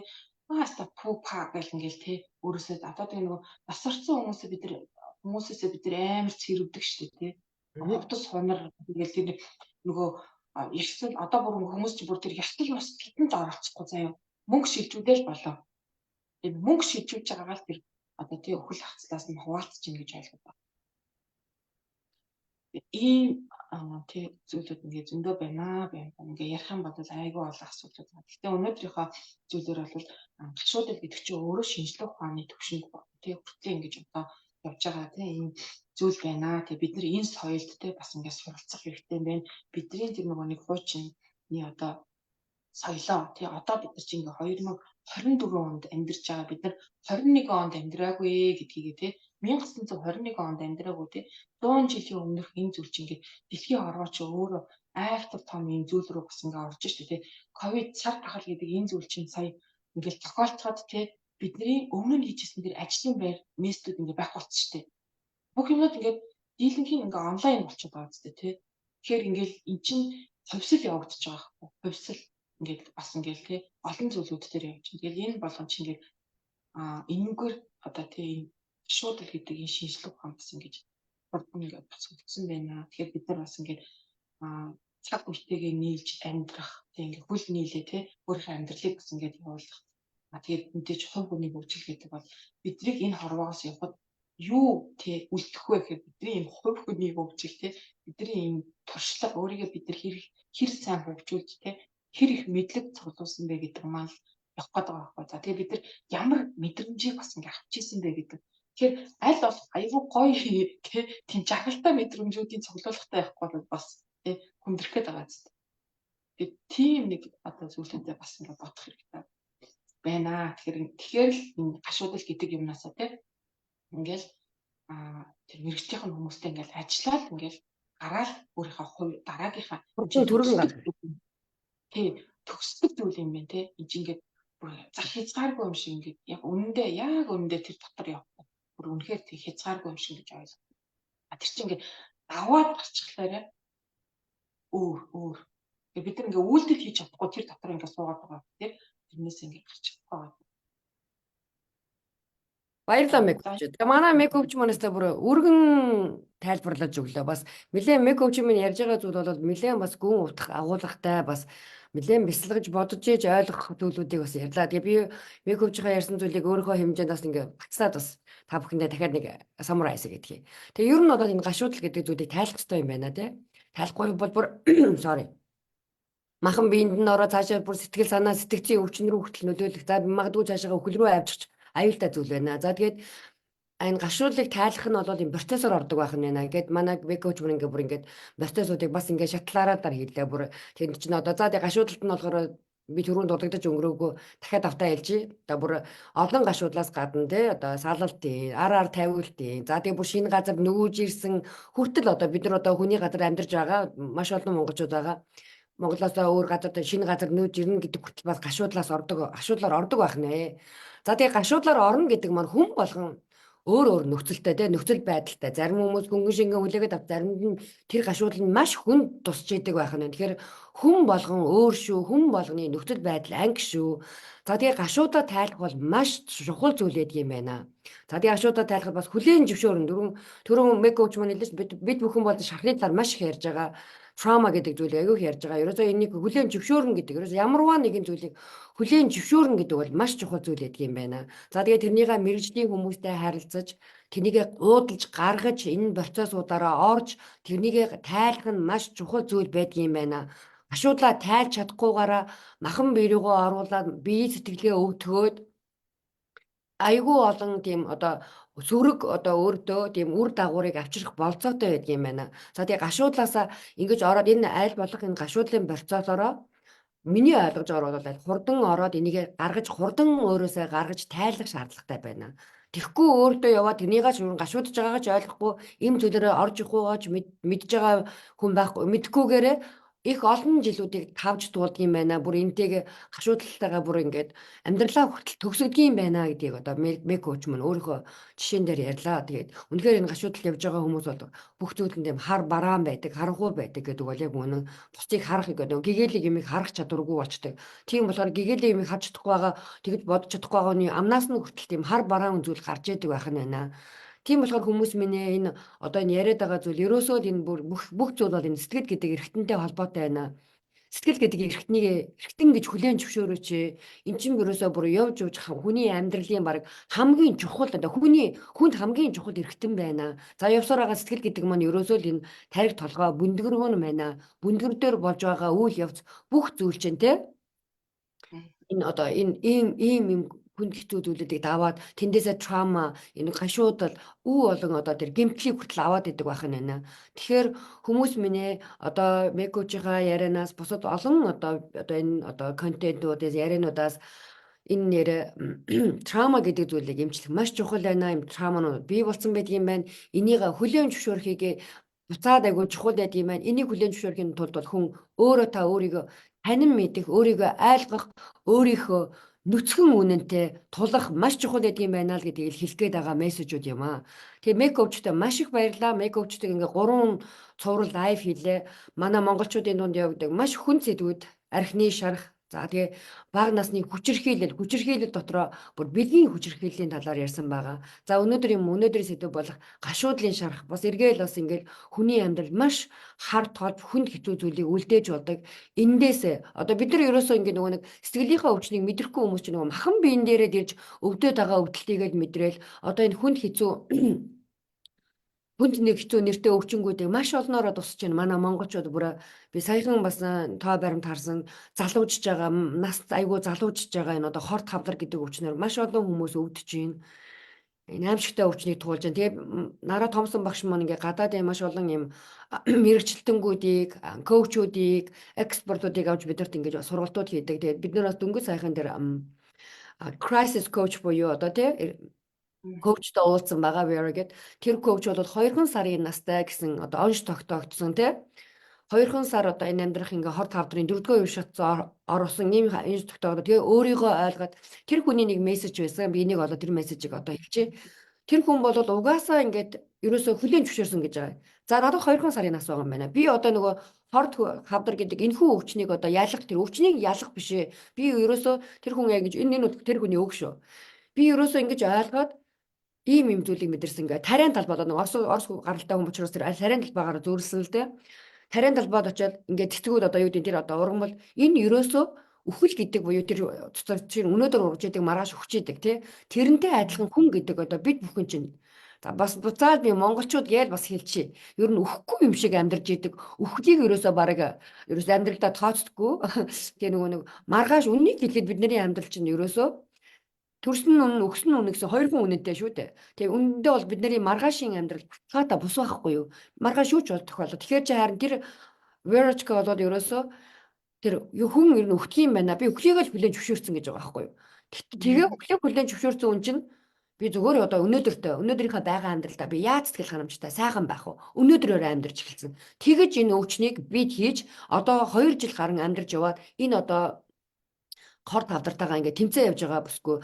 ааста пүү па гэл ингээл те өөрөөсөө одоо тэгээ нөгөө нас орсон хүмүүсээ бид нар хүмүүсээсээ бид нар амар цэрвдэг шүү дээ те. Хувцас хунар ингээл тэр нөгөө ёсол одоо бүр хүмүүс чи бүр тэр ёсол ёслолтод оролцохгүй заяа. Мөнгө шилжүүлээл болоо. Тэр мөнгө шилжүүлж байгаагаа л тэр одоо тий өхөл хацлаас нь хуваалцж ин гэж ойлгоод байна. Ийм тий зүйлүүд ингээ зөндөө байна байна. Ингээ ярих юм бол айгүй олон асуудлууд байна. Гэхдээ өнөөдрийнхөө зүйлээр бол гашуудал гэдэг чинь өөрөө шинжлэх ухааны төвшөнд тий хүртлээ ингэж одоо явж байгаа тий ийм зүйл байна. Тий бид нар энэ соёлд тий бас ингээ суралцах хэрэгтэй юм байна. Бидний тэр нөгөө нэг хуучны одоо соёлоо тий одоо бид нар чинь ингээ 2024 онд амьдарч байгаа, бид нар 21 онд амьдраагүй гэдгийг тий 1921 онд амьдраагүй тий 100 жилийн өмнөх энэ зүйл чинь ингээ дэлхийн хорвоо чи өөрөө айхтар том юм зүйл рүү бас ингээ орж штэ тий. Ковид цар тахал гэдэг энэ зүйл чинь сая ингээл тохиолдоход тий бидний өмнө нь хийжсэн тэр ажлын байр местүүд ингээ байх болсон штэ. Бүх юмнууд ингээд дийлэнхийн ингээ онлайн болчиход байгаа зү тий. Тэгэхээр ингээл эн чинь хувьсэл явагдаж байгаа байхгүй. Хувьсэл ингээд бас ингээл тий олон зүйлүүд дээр явж байна. Тэгэл энэ болгон чинь ингээд энэгээр одоо тий энэ шуудал гэдэг энэ шинжлэх ухаан бас ингэж хурдан ингээд буцагдсан байна. Тэгэхээр бид нар бас ингээд цаг үетэйгээ нийлж амьдрах тий ингээд хөл нийлээ тий өөрийнхөө амьдралыг бас ингээд явуулах. Тэгээд мэдээж хувь хүний хөгжил гэдэг бол биднийг энэ хорвоогоос явхад юу тий үлдэх вэ гэхээр бидний энэ хувь хүний хөгжил тий бидний энэ туршлага өөрийгөө бид нар хэр сайн хөгжүүлж тий хэр их мэдлэг цуглуулсан бэ гэдэг маань явах гээд байгаа байхгүй. За тэгээ бид нар ямар мэдрэмжийг бас ингээ авч исэн бэ гэдэг. Тэгэхээр аль болох айгүй гоё тий тийм жахалтай мэдрэмжүүдийн цуглуулгатай явахгүй бол бас тий хүндрэх гээд байгаа зү. Тэгээд тийм нэг одоо зүйлүүдээ бас ингээд бодох хэрэгтэй байна. Тэгэхээр л энэ гашуудал гэдэг юмнасаа тий ингээл тэр мэргэжлийнх нь хүмүүстэй ингээл ажиллаад ингээл гараал өөрийнхөө хувь дараагийнхаа түргэн гарах. Тий, төгсдөг зүйл юм байна тий. Энд чинь ингээд бүр зах хязгааргүй юм шиг ингээд яг үнэндээ яг үнэндээ тэр дотор явах. Бүр үнэхээр тий хязгааргүй юм шиг гэж ойлгох. А тэр чинь ингээд даваад гарчихлаарэ өөр өөр. Тэгээ бид нар ингээ үйлдэл хийж чадахгүй тэр дотор ингээ суугаад байгаа тий. Тэрнээс ингээ гарч чадахгүй байгаа. Баярлалаа Мекөвч. Тэгээ манай Мекөвч манайстай бүр өргөн тайлбарлаж өглөө. Бас нэлээд Мекөвч минь ярьж байгаа зүйл бол нэлээд бас гүн утга агуулгатай, бас нэлээд бясалгаж бодож ээж ойлгох зүйлүүдийг бас ярьлаа. Тэгээ би Мекөвчийнхаа ярьсан зүйлийг өөрийнхөө хэмжээнд бас ингээ багцлаад бас та бүхэндээ дахиад нэг summarize гэдгийг. Тэгээ ер нь бол энэ гашуудал гэдэг зүйлийг тайлах хэрэгтэй юм байна тий. Тайлахгүй бол бүр sorry, махан биеинд нь ороо цаашаа бүр сэтгэл санаа, сэтгэцийн өвчин рүү хүртэл нөлөөлөх. За, магадгүй цаашаа үхэл рүү авчирч аюултай зүйл байна. За, тэгээд энэ гашуудлыг тайлах нь бол юм процессор ордог байх нь байна. Ингээд манай коуч бүр ингээд бүр ингээд процессуудыг бас ингээд шатлаараа дар хийлээ. Бүр тэнд чинь одоо за тэгээд гашуудалт нь болохоор би түрүүнд дурддаж өнгөрөөгөө дахиад автаа хэлжээ. Одоо бүр олон гашуудлаас гадна те одоо салалтын, ар ар тавиултын. За, тэгээ бүр шинэ газар нүүж ирсэн хүртэл одоо бид нар одоо хүний газар амьдарч байгаа маш олон монголчууд байгаа. Монголоос өөр газар, шинэ газар нүүж ирнэ гэдэг хүртэл бас гашуудлаас ордог, гашуудлаар ордог байх нэ. За, тэгээ гашуудлаар орно гэдэг маань хүн болгон өөр өөр нөхцөлтэй те, нөхцөл байдалтай. Зарим хүмүүс хөнгөн шингэн хүлээгээд ав, заримд нь тэр гашуудал нь маш хүнд тусч идэг байх нь. Тэгэхээр хүн болгон өөр шүү, хүн болгоны нөхцөл байдал анги шүү. За, тэгээ гашуудаа тайлах бол маш чухал зүйл байдаг юм байна. За, тэгээ гашуудаа тайлахад бас хүлээн зөвшөөрөн. Түрүүн Мекоуч маань хэлсэн, бид бүхэн бол шархны талаар маш их ярьж байгаа, trauma гэдэг зүйлийг аягүй их ярьж байгаа. Ерөөсөө энийг хүлээн зөвшөөрнө гэдэг. Ерөөсөө ямарваа нэгэн зүйлийг хүлээн зөвшөөрнө гэдэг бол маш чухал зүйл байдаг юм байна. За, тэгээд тэрнийгээ мэргэжлийн хүмүүстэй харилцаж, тэрнийгээ уудалж гаргаж, энэ процессуудаараа орж тэрнийгээ тайлах нь маш чухал зүйл байдаг юм байна. Гашуудлаа тайлж чадахгүйгаараа махан бие рүүгээ оруулаад бие сэтгэлгээ өвтгөөд айгүй олон тийм одоо сөрөг одоо өөртөө тийм үр дагаврыг авчрах болцоотой байдаг юм байна. За, тэгээ гашуудлаасаа ингэж ороод энэ аль болох энэ гашуудлын процессороо миний ойлгож байгаа бол хурдан ороод энийг гаргаж, хурдан өөрөөсөө гаргаж тайлах шаардлагатай байна. Тэгэхгүй өөртөө яваад тэрнийгээ ч гашуудж байгаагаа ч ойлгохгүй, им зүйлээрээ орж явахгүйгаа ч мэдж байгаа хүн байхгүй, мэдхгүйгээрээ их олон жилүүдийг тавж дуулдаг юм байна. Бүр энтэйг гашуудалтайгаа бүр ингээд амьдралаа хүртэл төгсгдөг юм байна гэдгийг одоо Мекоуч мань өөрийнхөө жишээн дээр ярьлаа. Тэгээд үнэхээр энэ гашуудал явж байгаа хүмүүс бол бүх зүйлэнд юм хар бараан байдаг, харанхуй байдаг гэдэг бол яг үнэн. Бусдыг харах гэдэг гэгээлэг юмыг харах чадваргүй болчдөг. Тийм болохоор гэгээлэг юмыг харж чадахгүй байгаа, тэгж бодож чадахгүй байгаа хүний амнаас нь хүртэл тийм хар бараан зүйл гарч идэг байх нь байна. Тийм болохоор хүмүүс минь ээ, энэ одоо энэ яриад байгаа зүйл ерөөсөө л энэ бүр бүх зүйл бол энэ сэтгэл гэдэг эрхтэнтэй холбоотой байна. Сэтгэл гэдэг эрхтнийг эрхтэн гэж хүлээн зөвшөөрөөч. Эн чинь ерөөсөө бүр явж явж хүний амьдралын баг хамгийн чухал одоо хүний хүнд хамгийн чухал эрхтэн байна. За, явсаар байгаа сэтгэл гэдэг маань ерөөсөө л энэ тариг толгой бүндгэргүүн байна. Бүндгэр дээр болж байгаа үйл явц бүх зүйл чинь те энэ одоо энэ ийм ийм юм хүнд хэцүү зүйлүүдийг даваад тэндээсээ trauma, энэ гашуудал үү болон одоо тэр гэмтлийг хүртэл аваад идэг байх нь байна. Тэгэхээр хүмүүс минь ээ, одоо Мекочийнхаа ярианаас, бусад олон одоо энэ одоо контентуудаас, яриануудаас энэ нэр trauma гэдэг зүйлийг эмчлэх маш чухал байна. Энэ trauma нь бий болсон байдаг юм байна. Энийг хүлээн зөвшөөрөхийг буцаад айгуу чухал байдаг юм байна. Энийг хүлээн зөвшөөрөхийн тулд бол хүн өөрөө та өөрийгөө танин мэдэх, өөрийгөө ойлгох, өөрийнхөө нүцгэн үнэнтэй тулах маш чухал байдаг юм байна л гэдгийг хэлэх гээд байгаа мессежүүд юм аа. Тэгээ Мекоучтой маш их баярлалаа. Мекоучтой ингээ гурван цуврал live хийлээ. Манай монголчуудын дунд явагддаг маш хүн сэдвүүд, архины шарах. За, тэгээ бага насны хүчирхийлэл, хүчирхийлэл дотроо бүр бэлгийн хүчирхийллийн талаар ярьсан байгаа. За, өнөөдөр юм өнөөдрийн сэдэв болох гашуудлын шарах бас эргээл бас ингээл хүний амьдрал маш хар толб хүнд хэцүү зүйлийг үлдээж болдог. Эндээс одоо бид нар ерөөсөө ингээ нөгөө нэг сэтгэлийнхаа өвчнийг мэдрэхгүй хүмүүс чинь нөгөө махан биен дээрээ дэрж өвдөд байгаа өвдөлтийгээ л мэдрээл одоо энэ хүнд хэцүү хүнд нэг хэцүү нэртэй өвчнгүүдийг маш олноороо тусч байна. Манай монголчууд бүр би саяхан бас тоо баримт харсан, залуужж байгаа, нас айгүй залуужж байгаа энэ одоо хорт хавдар гэдэг өвчнөр маш олон хүмүүс өвдөж байна. Энэ аимшигтай өвчнийг туулж байна. Тэгээ Нараа Томсон багш маань ингээ гадаадын маш олон юм мэргэжилтэнгүүдийг, coach уудыг, expert уудыг авч бидэрт ингэж сургалтууд хийдэг. Тэгээд бид нар бас дөнгөж саяхан дээр crisis coach буюу одоо тий coach той уулзсан байгаа Vera гээд. Тэр coach бол 2 сарын настай гэсэн одоо онш тогтоогдсон тий 2 сар одоо энэ амьдрах ингээ хор тавдрын дөрөвдүгээр үе шатсан орсон ийм энэ тогтоогдоод, тэгээ өөрийгөө ойлгоод тэр хүний нэг мессеж байсан. Би энийг одоо тэр мессежийг одоо хэлчихье. Тэр хүн бол угаасаа ингээд ерөөсөө хүлээн зөвшөөрсөн гэж байгаа. За, надад 2 сарын нас байгаа юм байна. Би одоо нөгөө хорд хавдар гэдэг энэхүү өвчнийг одоо ялах, тэр өвчнийг ялах биш ээ. Би ерөөсөө тэр хүн яг ингэж энэ энэ тэр хүний үг шүү. Би ерөөсөө ингэж ойлгоод ийм юм зүйлийг мэдэрсэн гэ. Тариан талбай, нэг Орос Орос гаралтай хүн учраас тэр тариан талбайгаар зөөрлсөн л дээ. Тариан талбайд очиод ингээд цэцгүүд одоо юу гэдэг, тэр одоо ургамал энэ ерөөсөө үхэл гэдэг буюу тэр чинь өнөөдөр ургаж идэг, маргааш үхэж идэг тий. Тэрнтэй адилхан хүн гэдэг одоо бид бүхэн чинь. За, бас буцаад би монголчууд гээл бас хэлчихье. Ер нь үхэхгүй юм шиг амьдарч идэг. Үхлийг ерөөсөө бараг ерөөсөө амьдралдаа тооцдоггүй. Тэгээ нөгөө нэг маргааш үннийг хэлэхэд бидний амьдрал чинь ерөөсөө төрсөн үнэн, өгсөн үнэн гэсэн хоёр хүн үнэнтэй шүү дээ. Тэгээ үнэндээ бол бидний маргаашийн амьдрал баталгаатай бус байхгүй юу? Маргааш юу ч бол тохиолдол. Тэгэхээр чи харин тэр Верочка болоод ерөөсөө тэр хүн ер нь үхдэг юм байна. Би үхлийг л хүлээн зөвшөөрсөн гэж байгаа байхгүй юу? Тэгээ үхлийг хүлээн зөвшөөрсөн хүн чинь би зүгээр одоо өнөөдөртөө, өнөөдрийнхөө байгаа амьдралдаа би яаж сэтгэл ханамжтай сайхан байх вэ? Өнөөдрөөр амьдарч эхэлсэн. Тэгэж энэ өвчнийг бид хийж одоо 2 жил гарan амьдарч яваад энэ одоо хор тавдартайгаа ингээд тэмцээн явж байгаа бүсгүй.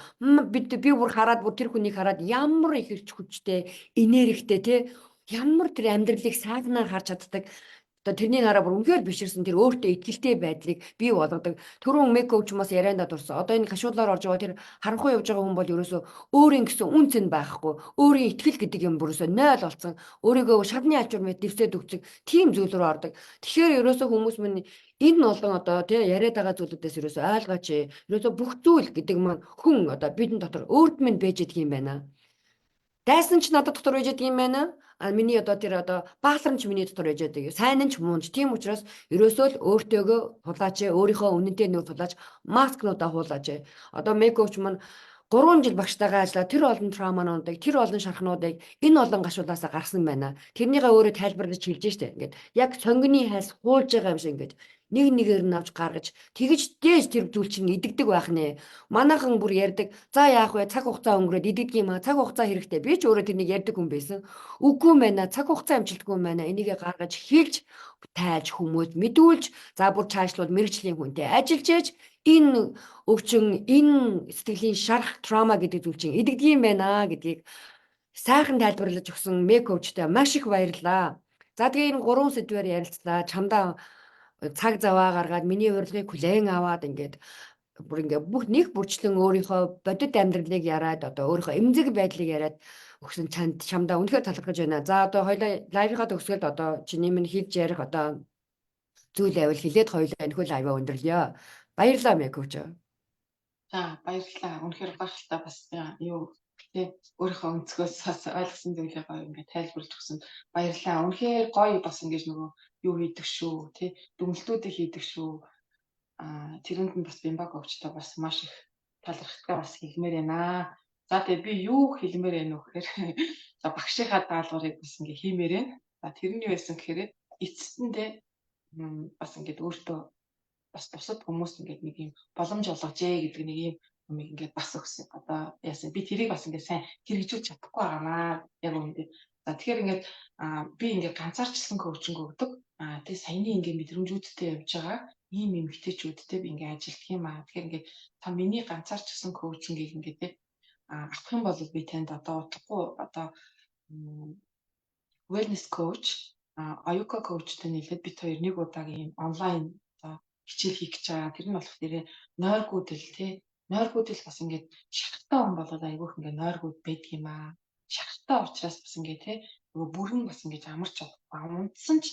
Би бүр хараад, бүр тэр хүнийг хараад ямар их эрч хүчтэй, энергитэй те, ямар тэр амьдралыг сайхнаар харж чаддаг. Одоо тэрнийг хараа бүр үнэхээр биширсэн, тэр өөртөө итгэлтэй байдлыг бий болгодог. Түрүүн Меко ч бас яриандаа дурсан. Одоо энэ гашуудлаар орж байгаа, тэр харанхуй явж байгаа хүн бол ерөөсөө өөрийн гэсэн үн цэн байхгүй. Өөрийн итгэл гэдэг юм бүрөөсөө 0 болсон. Өөрийгөө шавны алжуур мэт дэвсээд өгцөг тийм зүйл рүү ордог. Тэгэхээр ерөөсөө хүмүүс минь, энэ олон одоо тий яриад байгаа зүйлүүдээс ерөөсөө ойлгооч. Ерөөсөө бүх зүйл гэдэг маань хүн одоо бидэн дотор өөрт минь байж идэг юм байна. Дайсан ч надад дотор байж идэг юм байна. А миний одоо тэр одоо баалар ч миний дотор байж байдаг. Сайн нь ч муу ч. Тийм учраас ерөөсөө л өөртөөгөө тулаач, өөрийнхөө үнэнтэй нүүр тулаач, маскнуудаа хуулаач. Одоо Мекоч маань 3 жил багштайгаа ажиллаад тэр олон trauma нуудыг, тэр олон шархнуудыг, энэ олон гашуулаасаа гарсан байна. Тэрнийгээ өөрөө тайлбарлаж хэлж штэ. Ингээд яг сонгоны хайлс хуулж байгаа юм шиг ингээд нэг нэгээр нь авч гаргаж тэгэж дээж тэр зүйл чинь идэгдэг байх нэ. Манайхан бүр ярьдаг. За, яах вэ? Цаг хугацаа өнгөрөөд идэгдэг юм аа. Цаг хугацаа хэрэгтэй. Би ч өөрөө тэрнийг ярьдаг хүн байсан. Үгүй мэнэ. Цаг хугацаа амжилтгүй байна. Энийгээ гаргаж хэлж тайлж хүмүүст мэдүүлж, за бүр чаашлуул мэргэжлийн хүнтэй ажиллаж ээж энэ өвчин, энэ сэтгэлийн шарх, trauma гэдэг зүйл чинь идэгдэг юм байна гэдгийг сайхан тайлбарлаж өгсөн Мекоучтай маш их баярлалаа. За, тэгээ энэ гурван сэдвээр ярилцлаа. Чамдаа цаг заваа гаргаад миний урилгыг хүлээн аваад ингээд бүр ингээ бүх нэг бүрчлэн өөрийнхөө бодит амьдралыг яриад, одоо өөрийнхөө эмзэг байдлыг яриад өгсөн чанд чамдаа үнэхээр талархаж байна. За, одоо хоёлаа live ынхаа төгсгөлд одоо чиний минь хэлж ярих одоо зүйл байвал хэлээд хоёлаа энэхүү live аа өндөрлөё. Баярлалаа, Мекоуч. За, баярлалаа. Үнэхээр гайхалтай бас юу тий өөрийнхөө өнцгөөс бас ойлгосон зүйлээ гоё ингээд тайлбарлаж өгсөн. Баярлалаа. Үнэхээр гоё бас ингэж нөгөө юу хийдэг шүү тий дүгнэлтүүдийг хийдэг шүү. Аа, тэрэнд нь бас Бимба coach той бас маш их талархтай бас хэлмээр байна. За, тэгээ би юу хэлмээр байна вэ гэхээр за багшийнхаа даалгаврыг бас ингээ хиймээр байна. За, тэр нь юу байсан гэхээр эцэст нь те бас ингээд өөртөө бас бусад хүмүүс ингээд нэг юм боломж олгожээ гэдэг нэг юм юмыг ингээд бас өгсөн. Одоо яасан би тэрийг бас ингээд сайн хэрэгжүүлж чадахгүй байгаамаа. Яг үүндээ. За, тэгэхээр ингээд би ингээд ганцаарчилсан coaching өгдөг. Аа, тэгээ саяны ингээд мэдрэмжүүдтэй явж байгаа ийм эмэгтэйчүүдтэй би ингээд ажилладаг юм аа. Тэгэхээр ингээд та миний ганцаарчилсан coaching ийг ингээд те авах юм бол би танд одоо удахгүй одоо wellness coach, оюука coach тэй нийлээд бид хоёр нэг удаагийн онлайн одоо хичээл хийх гэж байгаа. Тэр нь болох нэрээ нойргүйдэл тий нойргүйдэл бас ингээд шархтай хүн болоод айгүйх ингээд нойргүйд байдаг юм аа. Шархтай учраас бас ингээд тий нөгөө бүрэн бас ингээд амарч чадахгүй. Унтсан ч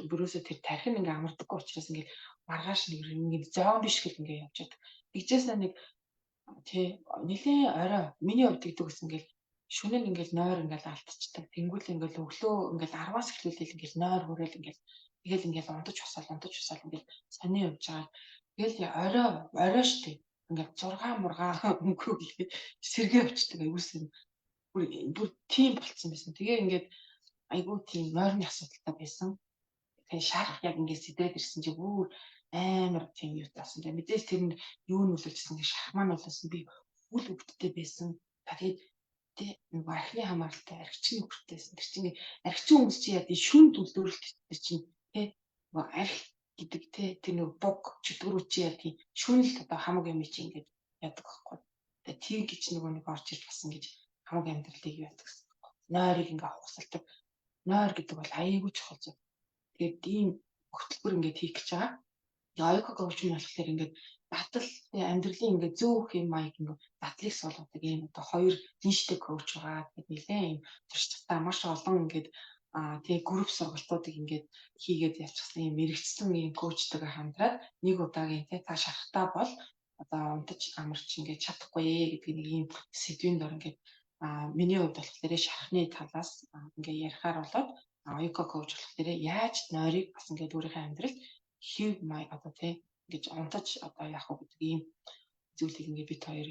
бүрөөсөө тэр тархин ингээд амардаггүй учраас ингээд маргааш нэг ингээд зомби шиг л ингээд явж байдаг. Тэгжээсээ нэг тий нилээн орой миний хувьд тэгдэг гэсэн, ингээд шөнө нь ингээд нойр ингээд алдчихдаг. Тэнгүүл ингээд өглөө ингээд 10-аас эхлүүлэл ингээд нойр хүрээл ингээд тэгэл ингээд унтаж босоод, унтаж босоод ингээд сони явж байгаа. Тэгэл орой орой штэ. Ингээд 6 мургаа өнгөрөөлгээд сэргээ явчихдаг айгуус юм. Бүр тийм болцсон байсан. Тэгээ ингээд айгүй тийм нойрны асуудалтай байсан. Тэгээ шарах яг ингээд сэдрээд ирсэн чи бүр амар тийм юу таасан. Тэгээ мэдээж тэр нь юу нөлөөлжсэн гэ шарах маань нөлөөсөн. Би үл өвдөлттэй байсан. Тэгээд тэ нөгөө архины хамааралтай архичны нөхөртэй байсан. Тэр чинь архичин хүмүүс чи яа тий шүн төлөөрөлт тэр чинь тэ нөгөө арх гэдэг тэ тэр нөгөө буг чөтгөрүү чи яа тий шүн л одоо хамаг юм чи ингээд яадаг байхгүй. Тэгээ тийм гэж нөгөө нэг орж ирж басан гэж хамаг амьдралыг яадаг гэсэн. Нойрыг ингээ ухсалдаг. Нойр гэдэг бол аяйгүй чухал зүйл. Тэгээд ийм хөтөлбөр ингээд хийх гэж байгаа. Тэгээ оюука коуч нь болохоор ингээд батал амьдралын ингээд зөөх юм маяг ингээд батлыг суулгадаг ийм одоо хоёр нийштэй коуч байгаа. Тэгээд нэлээд ийм туршлагатай маш олон ингээд тэгээ групп сургалтуудыг ингээд хийгээд явчихсан ийм мэрэгчсэн ийм коучтойгоо хамтраад нэг удаагийн тэ та шарахтаа бол одоо унтаж амарч ингээд чадахгүй гэдэг нэг ийм сэдвийн дор ингээд миний хувьд болохоор шархны талаас ингээд ярихаар болоод оюука коуч болохоор яаж нойрыг бас ингээд өөрийнхөө амьдралд хэв май одоо тий ингэж унтаж одоо яах вэ гэдэг ийм зүйлийг ингээд бид хоёр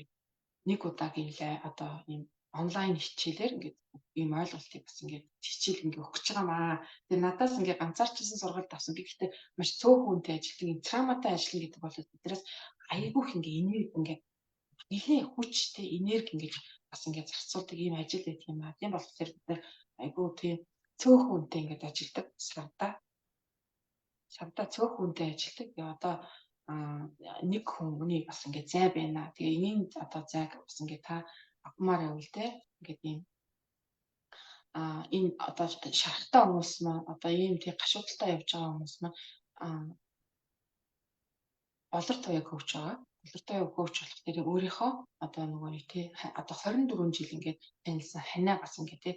нэг удаагийн одоо ийм онлайн хичээлээр ингээд ийм ойлголтыг бас ингээд хичээл ингээд өгч байгаа маа. Тэгээ надаас ингээд ганцаарчсан сургалт авсан. Би гэхдээ маш цөөхөн хүнтэй ажилладаг, ийм травматай ажиллана гэдэг бол биднээс айгүйх ингээд энерги ингээд нэлээд хүчтэй энерги ингээд бас ингээд зарцуулдаг ийм ажил байдаг юм аа. Тийм болохоор бид нар айгүй тийм цөөхөн хүнтэй ингээд ажилладаг савда. Савда цөөхөн хүнтэй ажилладаг. Тэгээ одоо нэг хүмүүний бас ингээд зай байна. Тэгээ энийн одоо зайг бас ингээд та авмаар байвал те ингээд ийм энэ одоо шарахтай хүмүүс маань одоо ийм тий гашуудалтай явж байгаа хүмүүс маань болор туяа коуч байгаа. Болор туяа коуч болох дээр өөрийнхөө одоо нөгөө нэг тий одоо 24 жил ингээд танилсан ханаа бас ингээд тий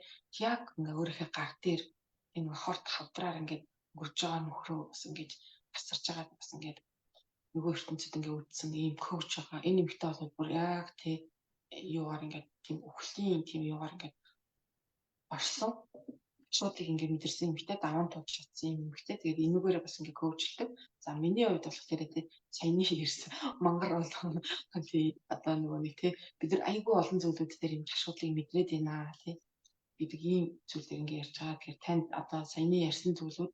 яг ингээд өөрийнхөө гар дээр энэ хорт хавдраар ингээд өнгөрж байгаа нөхрөө бас ингээд тасарч байгаа бас ингээд нөгөө ертөнцид ингээд үдсэн ийм коуч байгаа. Энэ эмэгтэй бол бүр яг тий юугаар ингээд тийм өхлийн тийм юугаар ингээд орсон шуудыг ингээд мэдэрсэн эмэгтэй даван туулж чадсан юм эмэгтэй. Тэгээд энүүгээрээ бас ингээд коучлдаг. За миний хувьд болохоор тий саяны ярьсан мангар болгон тий одоо нөгөө нэг тий бид нар айгүй олон зүйлүүд дээр юм гашуудлыг мэдрээд байна тий гэдэг ийм зүйлээр ингээд ярьж байгаа. Тэгэхээр танд одоо саяны ярьсан зүйлүүд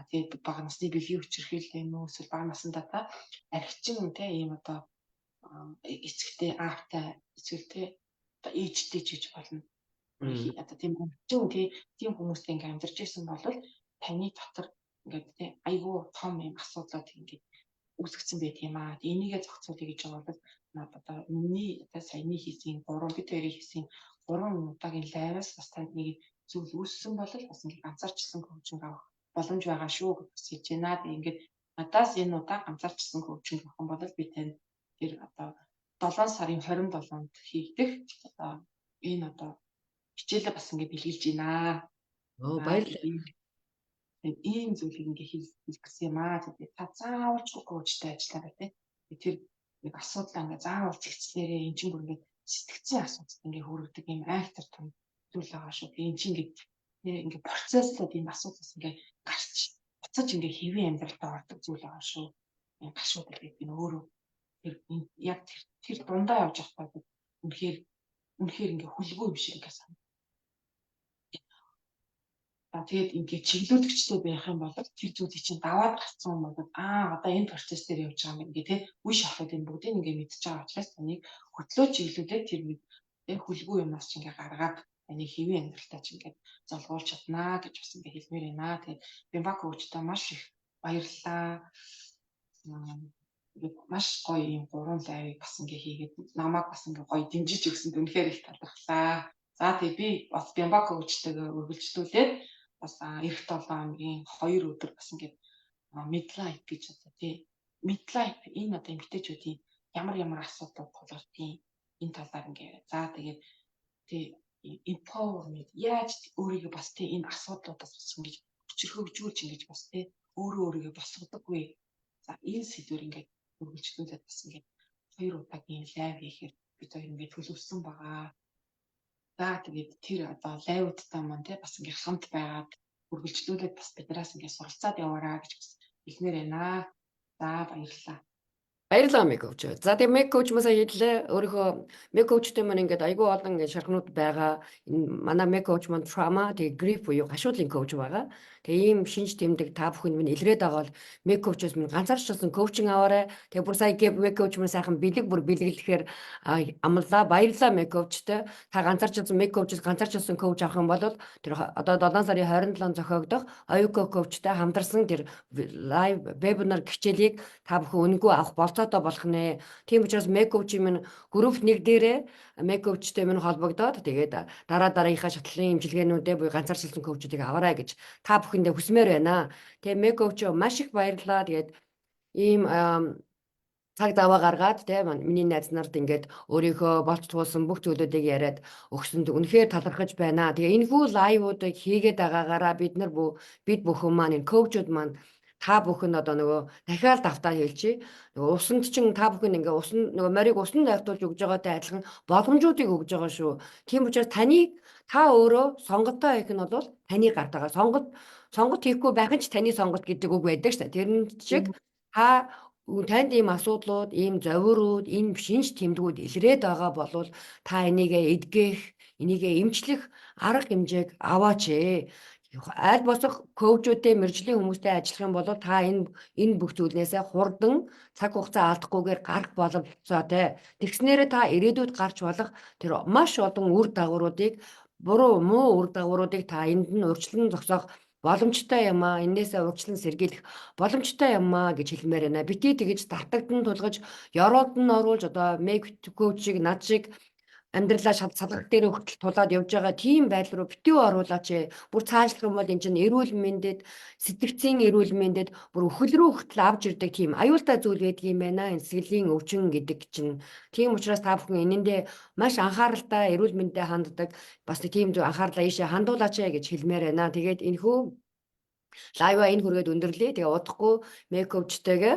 тэгээд бага насны бэлгийн хүчирхийлэл юм уу эсвэл бага насндаа та архичин тий ийм одоо эцэгтэй аавтай эсвэл тий одоо ээжтэй ч гэж болно. Одоо тийм хүн тий тийм хүмүүстэй ингээд амьдарч исэн бол таны дотор ингээд тий айгүй том юм асуудлууд ингээд үүсгэсэн байх юм аа. Энийгээ зохицуулъя гэж байгаа бол надад одоо миний одоо саяны хийсэн гурван бид хоёрын хийсэн гурван удаагийн лайваас бас танд нэг зүйл үүссэн бол бас ингээд ганцаарчсан коучинг авах боломж байгаа шүү гэж бас хэлж байна. Тэгээ ингээд надаас энэ удаа ганцаарчсан коучинг авах юм бол би танд тэр одоо 7 сарын 27-нд хийгдэх одоо энэ одоо хичээлээ бас ингээд бэлгэлж байна. Оо баярлалаа. Тэгээд ийм зүйлийг ингээд хийх гэсэн юм аа. Тэгээд та заавалч коучтай ажиллаарай тий. Тэр нэг асуудлаа ингээд заавал зэгцлээрээ эн чинь бүр ингээд сэтгцийн асуудалд ингээд хүргэдэг юм айхтар том зүйл байгаа шүү. Энэ чинь ингээд ингээд процесслоод ийм асуудлаас ингээд гарч буцаж ингээд хэвийн амьдралтаа ордог зүйл байгаа шүү. Энэ гашуудал гэдэг нь өөрөө тэр яг тэр дундаа явж байхдаа үнэхээр үнэхээр ингээд хүлгүй юм шиг ингээд санагдав. Тэгээд ингээд чиглүүлэгчтэй байх юм бол тэр зүйлийг чинь даваад гарцсан юм бол одоо энэ процесс дээр явж байгаа юм ингээ тий үе шатууд энэ бүгдийг ингээ мэдж байгаа учраас таныг хөтлөө чиглүүлээд тэр нэг тий хүлгүй юмнаас чинь ингээ гаргаад таны хэвийн амьдралтаа чинь ингээд золгуулж чаднаа гэж бас ингээ хэлмээр байна. Тэгээд Бимба коучтай маш их баярлалаа. Ингээд маш гоё юм гурван лайвыг бас ингээ хийгээд намайг бас ингээ гоё дэмжиж өгсөнд үнэхээр их талархлаа. За тэгээ би бас Бимба коучтайгаа үргэлжлүүлээд бас эх 7 хоногийн 2 өдөр бас ингээд midlife гэж одоо тий midlife энэ одоо эмэгтэйчүүдийн ямар ямар асуудал тулгардгийг энэ талаар ингээ за тэгээд тий empowerment яаж өөрийгөө бас тий энэ асуудлуудаас бас ингэж хүчрхэгжүүлж ингэж бас тий өөрөө өөрийгөө босгодоггүй. За энэ сэдвэр ингээд үргэлжлүүлээд бас ингээд хоёр удаагийн лайв хийхээр бид хоёр ингээд төлөвлөсөн байгаа. За тэгээд тэр одоо лайвуудтай маань тий бас ингээд хамт байгаад үргэлжлүүлээд бас биднээс ингээд суралцаад яваараа гэж бас хэлмээр байна. За баярлалаа. Баярлалаа, Мэг coach. За, тэгээ Мэг coach масаа хэллээ. Өөрийнхөө Мэг coach тэй маань ингээд айгүй олон ингээд шархнууд байгаа. Энэ манай Мэг coach маань trauma, тэгээ grief буюу гашуудлын coach байгаа. Тэгээ ийм шинж тэмдэг та бүхэнд минь илрээд байгаа бол Мэг coach-оос минь ганцаарчсан coaching аваарай. Тэгээ бүр сая Мэг coach маань сайхан бэлэг бүр бэлэглэхээр амлаа. Баярлалаа, Мэг coach тэй. Та ганцаарчсан Мэг coach-оос ганцаарчсан coach авах юм бол тэр одоо 7 сарын 27-нд зохиогдох Оюко coach тэй хамтарсан тэр live webinar хичээлийг та бүхэн үнэгүй авах болцоотой болох нэ. Тийм учраас Мэг coach минь групп 1 дээрээ Мэг coach тэй минь холбогдоод, тэгээд дараа дараагийнхаа шатлалын эмчилгээнүүдээ буюу ганцаарчилсан coach уудыг аваарай гэж та бүхэндээ хүсмээр байна. Тэгээ Мэг coach, маш их баярлалаа. Тэгээд ийм цаг даваа гаргаад те миний найз нарт ингээд өөрийнхөө болж туулсан бүх зүйлүүдийг яриад өгсөнд үнэхээр талархаж байна. Тэгээ энэхүү live уудыг хийгээд байгаагаараа бид нар бид бүхэн маань, энэ coach ууд маань та бүхэн одоо нөгөө дахиад давтаа хэлчихье. Нөгөө усанд чинь та бүхэн ингээ усан нөгөө морийг усанд ойртуулж өгж байгаатай адилхан боломжуудыг өгж байгаа шүү. Тийм учраас таны та өөрөө сонголтоо хийх нь бол таны гарт байгаа. Сонголт хийхгүй байх нь ч таны сонголт гэдэг үг байдаг шүү дээ. Тэр шиг та танд ийм асуудлууд, ийм зовиурууд, ийм шинж тэмдгүүд илрээд байгаа болвол та энийгээ эдгэх, энийгээ эмчлэх арга хэмжээг аваач ээ. Аль болох coach уудтай, мэргэжлийн хүмүүстэй ажиллах юм бол та энэ бүх зүйлнээсээ хурдан цаг хугацаа алдахгүйгээр гарах боломжтой. Тэгснээрээ та ирээдүйд гарч болох тэр маш олон үр дагавруудыг, буруу муу үр дагавруудыг та энд нь урьдчилан зогсоох боломжтой юм аа. Энээсээ урьдчилан сэргийлэх боломжтой юм аа гэж хэлмээр байна. Битгий тэгэж дартагдан тулгаж, ёроолд нь оруулж, одоо Мэг coach шиг, над шиг амьдралаа салгах дээр хүртэл тулаад явж байгаа тийм байдал руу битгий оруулаач. Бүр цаашлах юм бол энэ чинь эрүүл мэндэд, сэтгэцийн эрүүл мэндэд, бүр үхэл рүү хүртэл авч ирдэг тийм аюултай зүйл байдаг юм байна. Энэ сэтгэлийн өвчин гэдэг чинь. Тийм учраас та бүхэн энэндээ маш анхааралтай, эрүүл мэндэд ханддаг бас нэг тийм зүйл анхаарлаа ийшээ хандуулаач гэж хэлмээр байна. Тэгээд энэхүү live аа энэ хүргээд өндөрлөе. Тэгээ удахгүй Мэг coach тэйгээ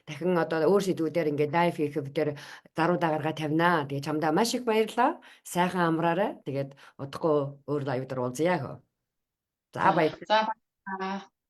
дахин одоо өөр сэдвүүдээр ингээд live хийх дээр заруудаа гаргаа тавина. Тэгээ чамдаа маш их баярлалаа. Сайхан амраарай. Тэгээд удахгүй өөр live дээр уулзъя. За, баярлалаа. За, баярлалаа.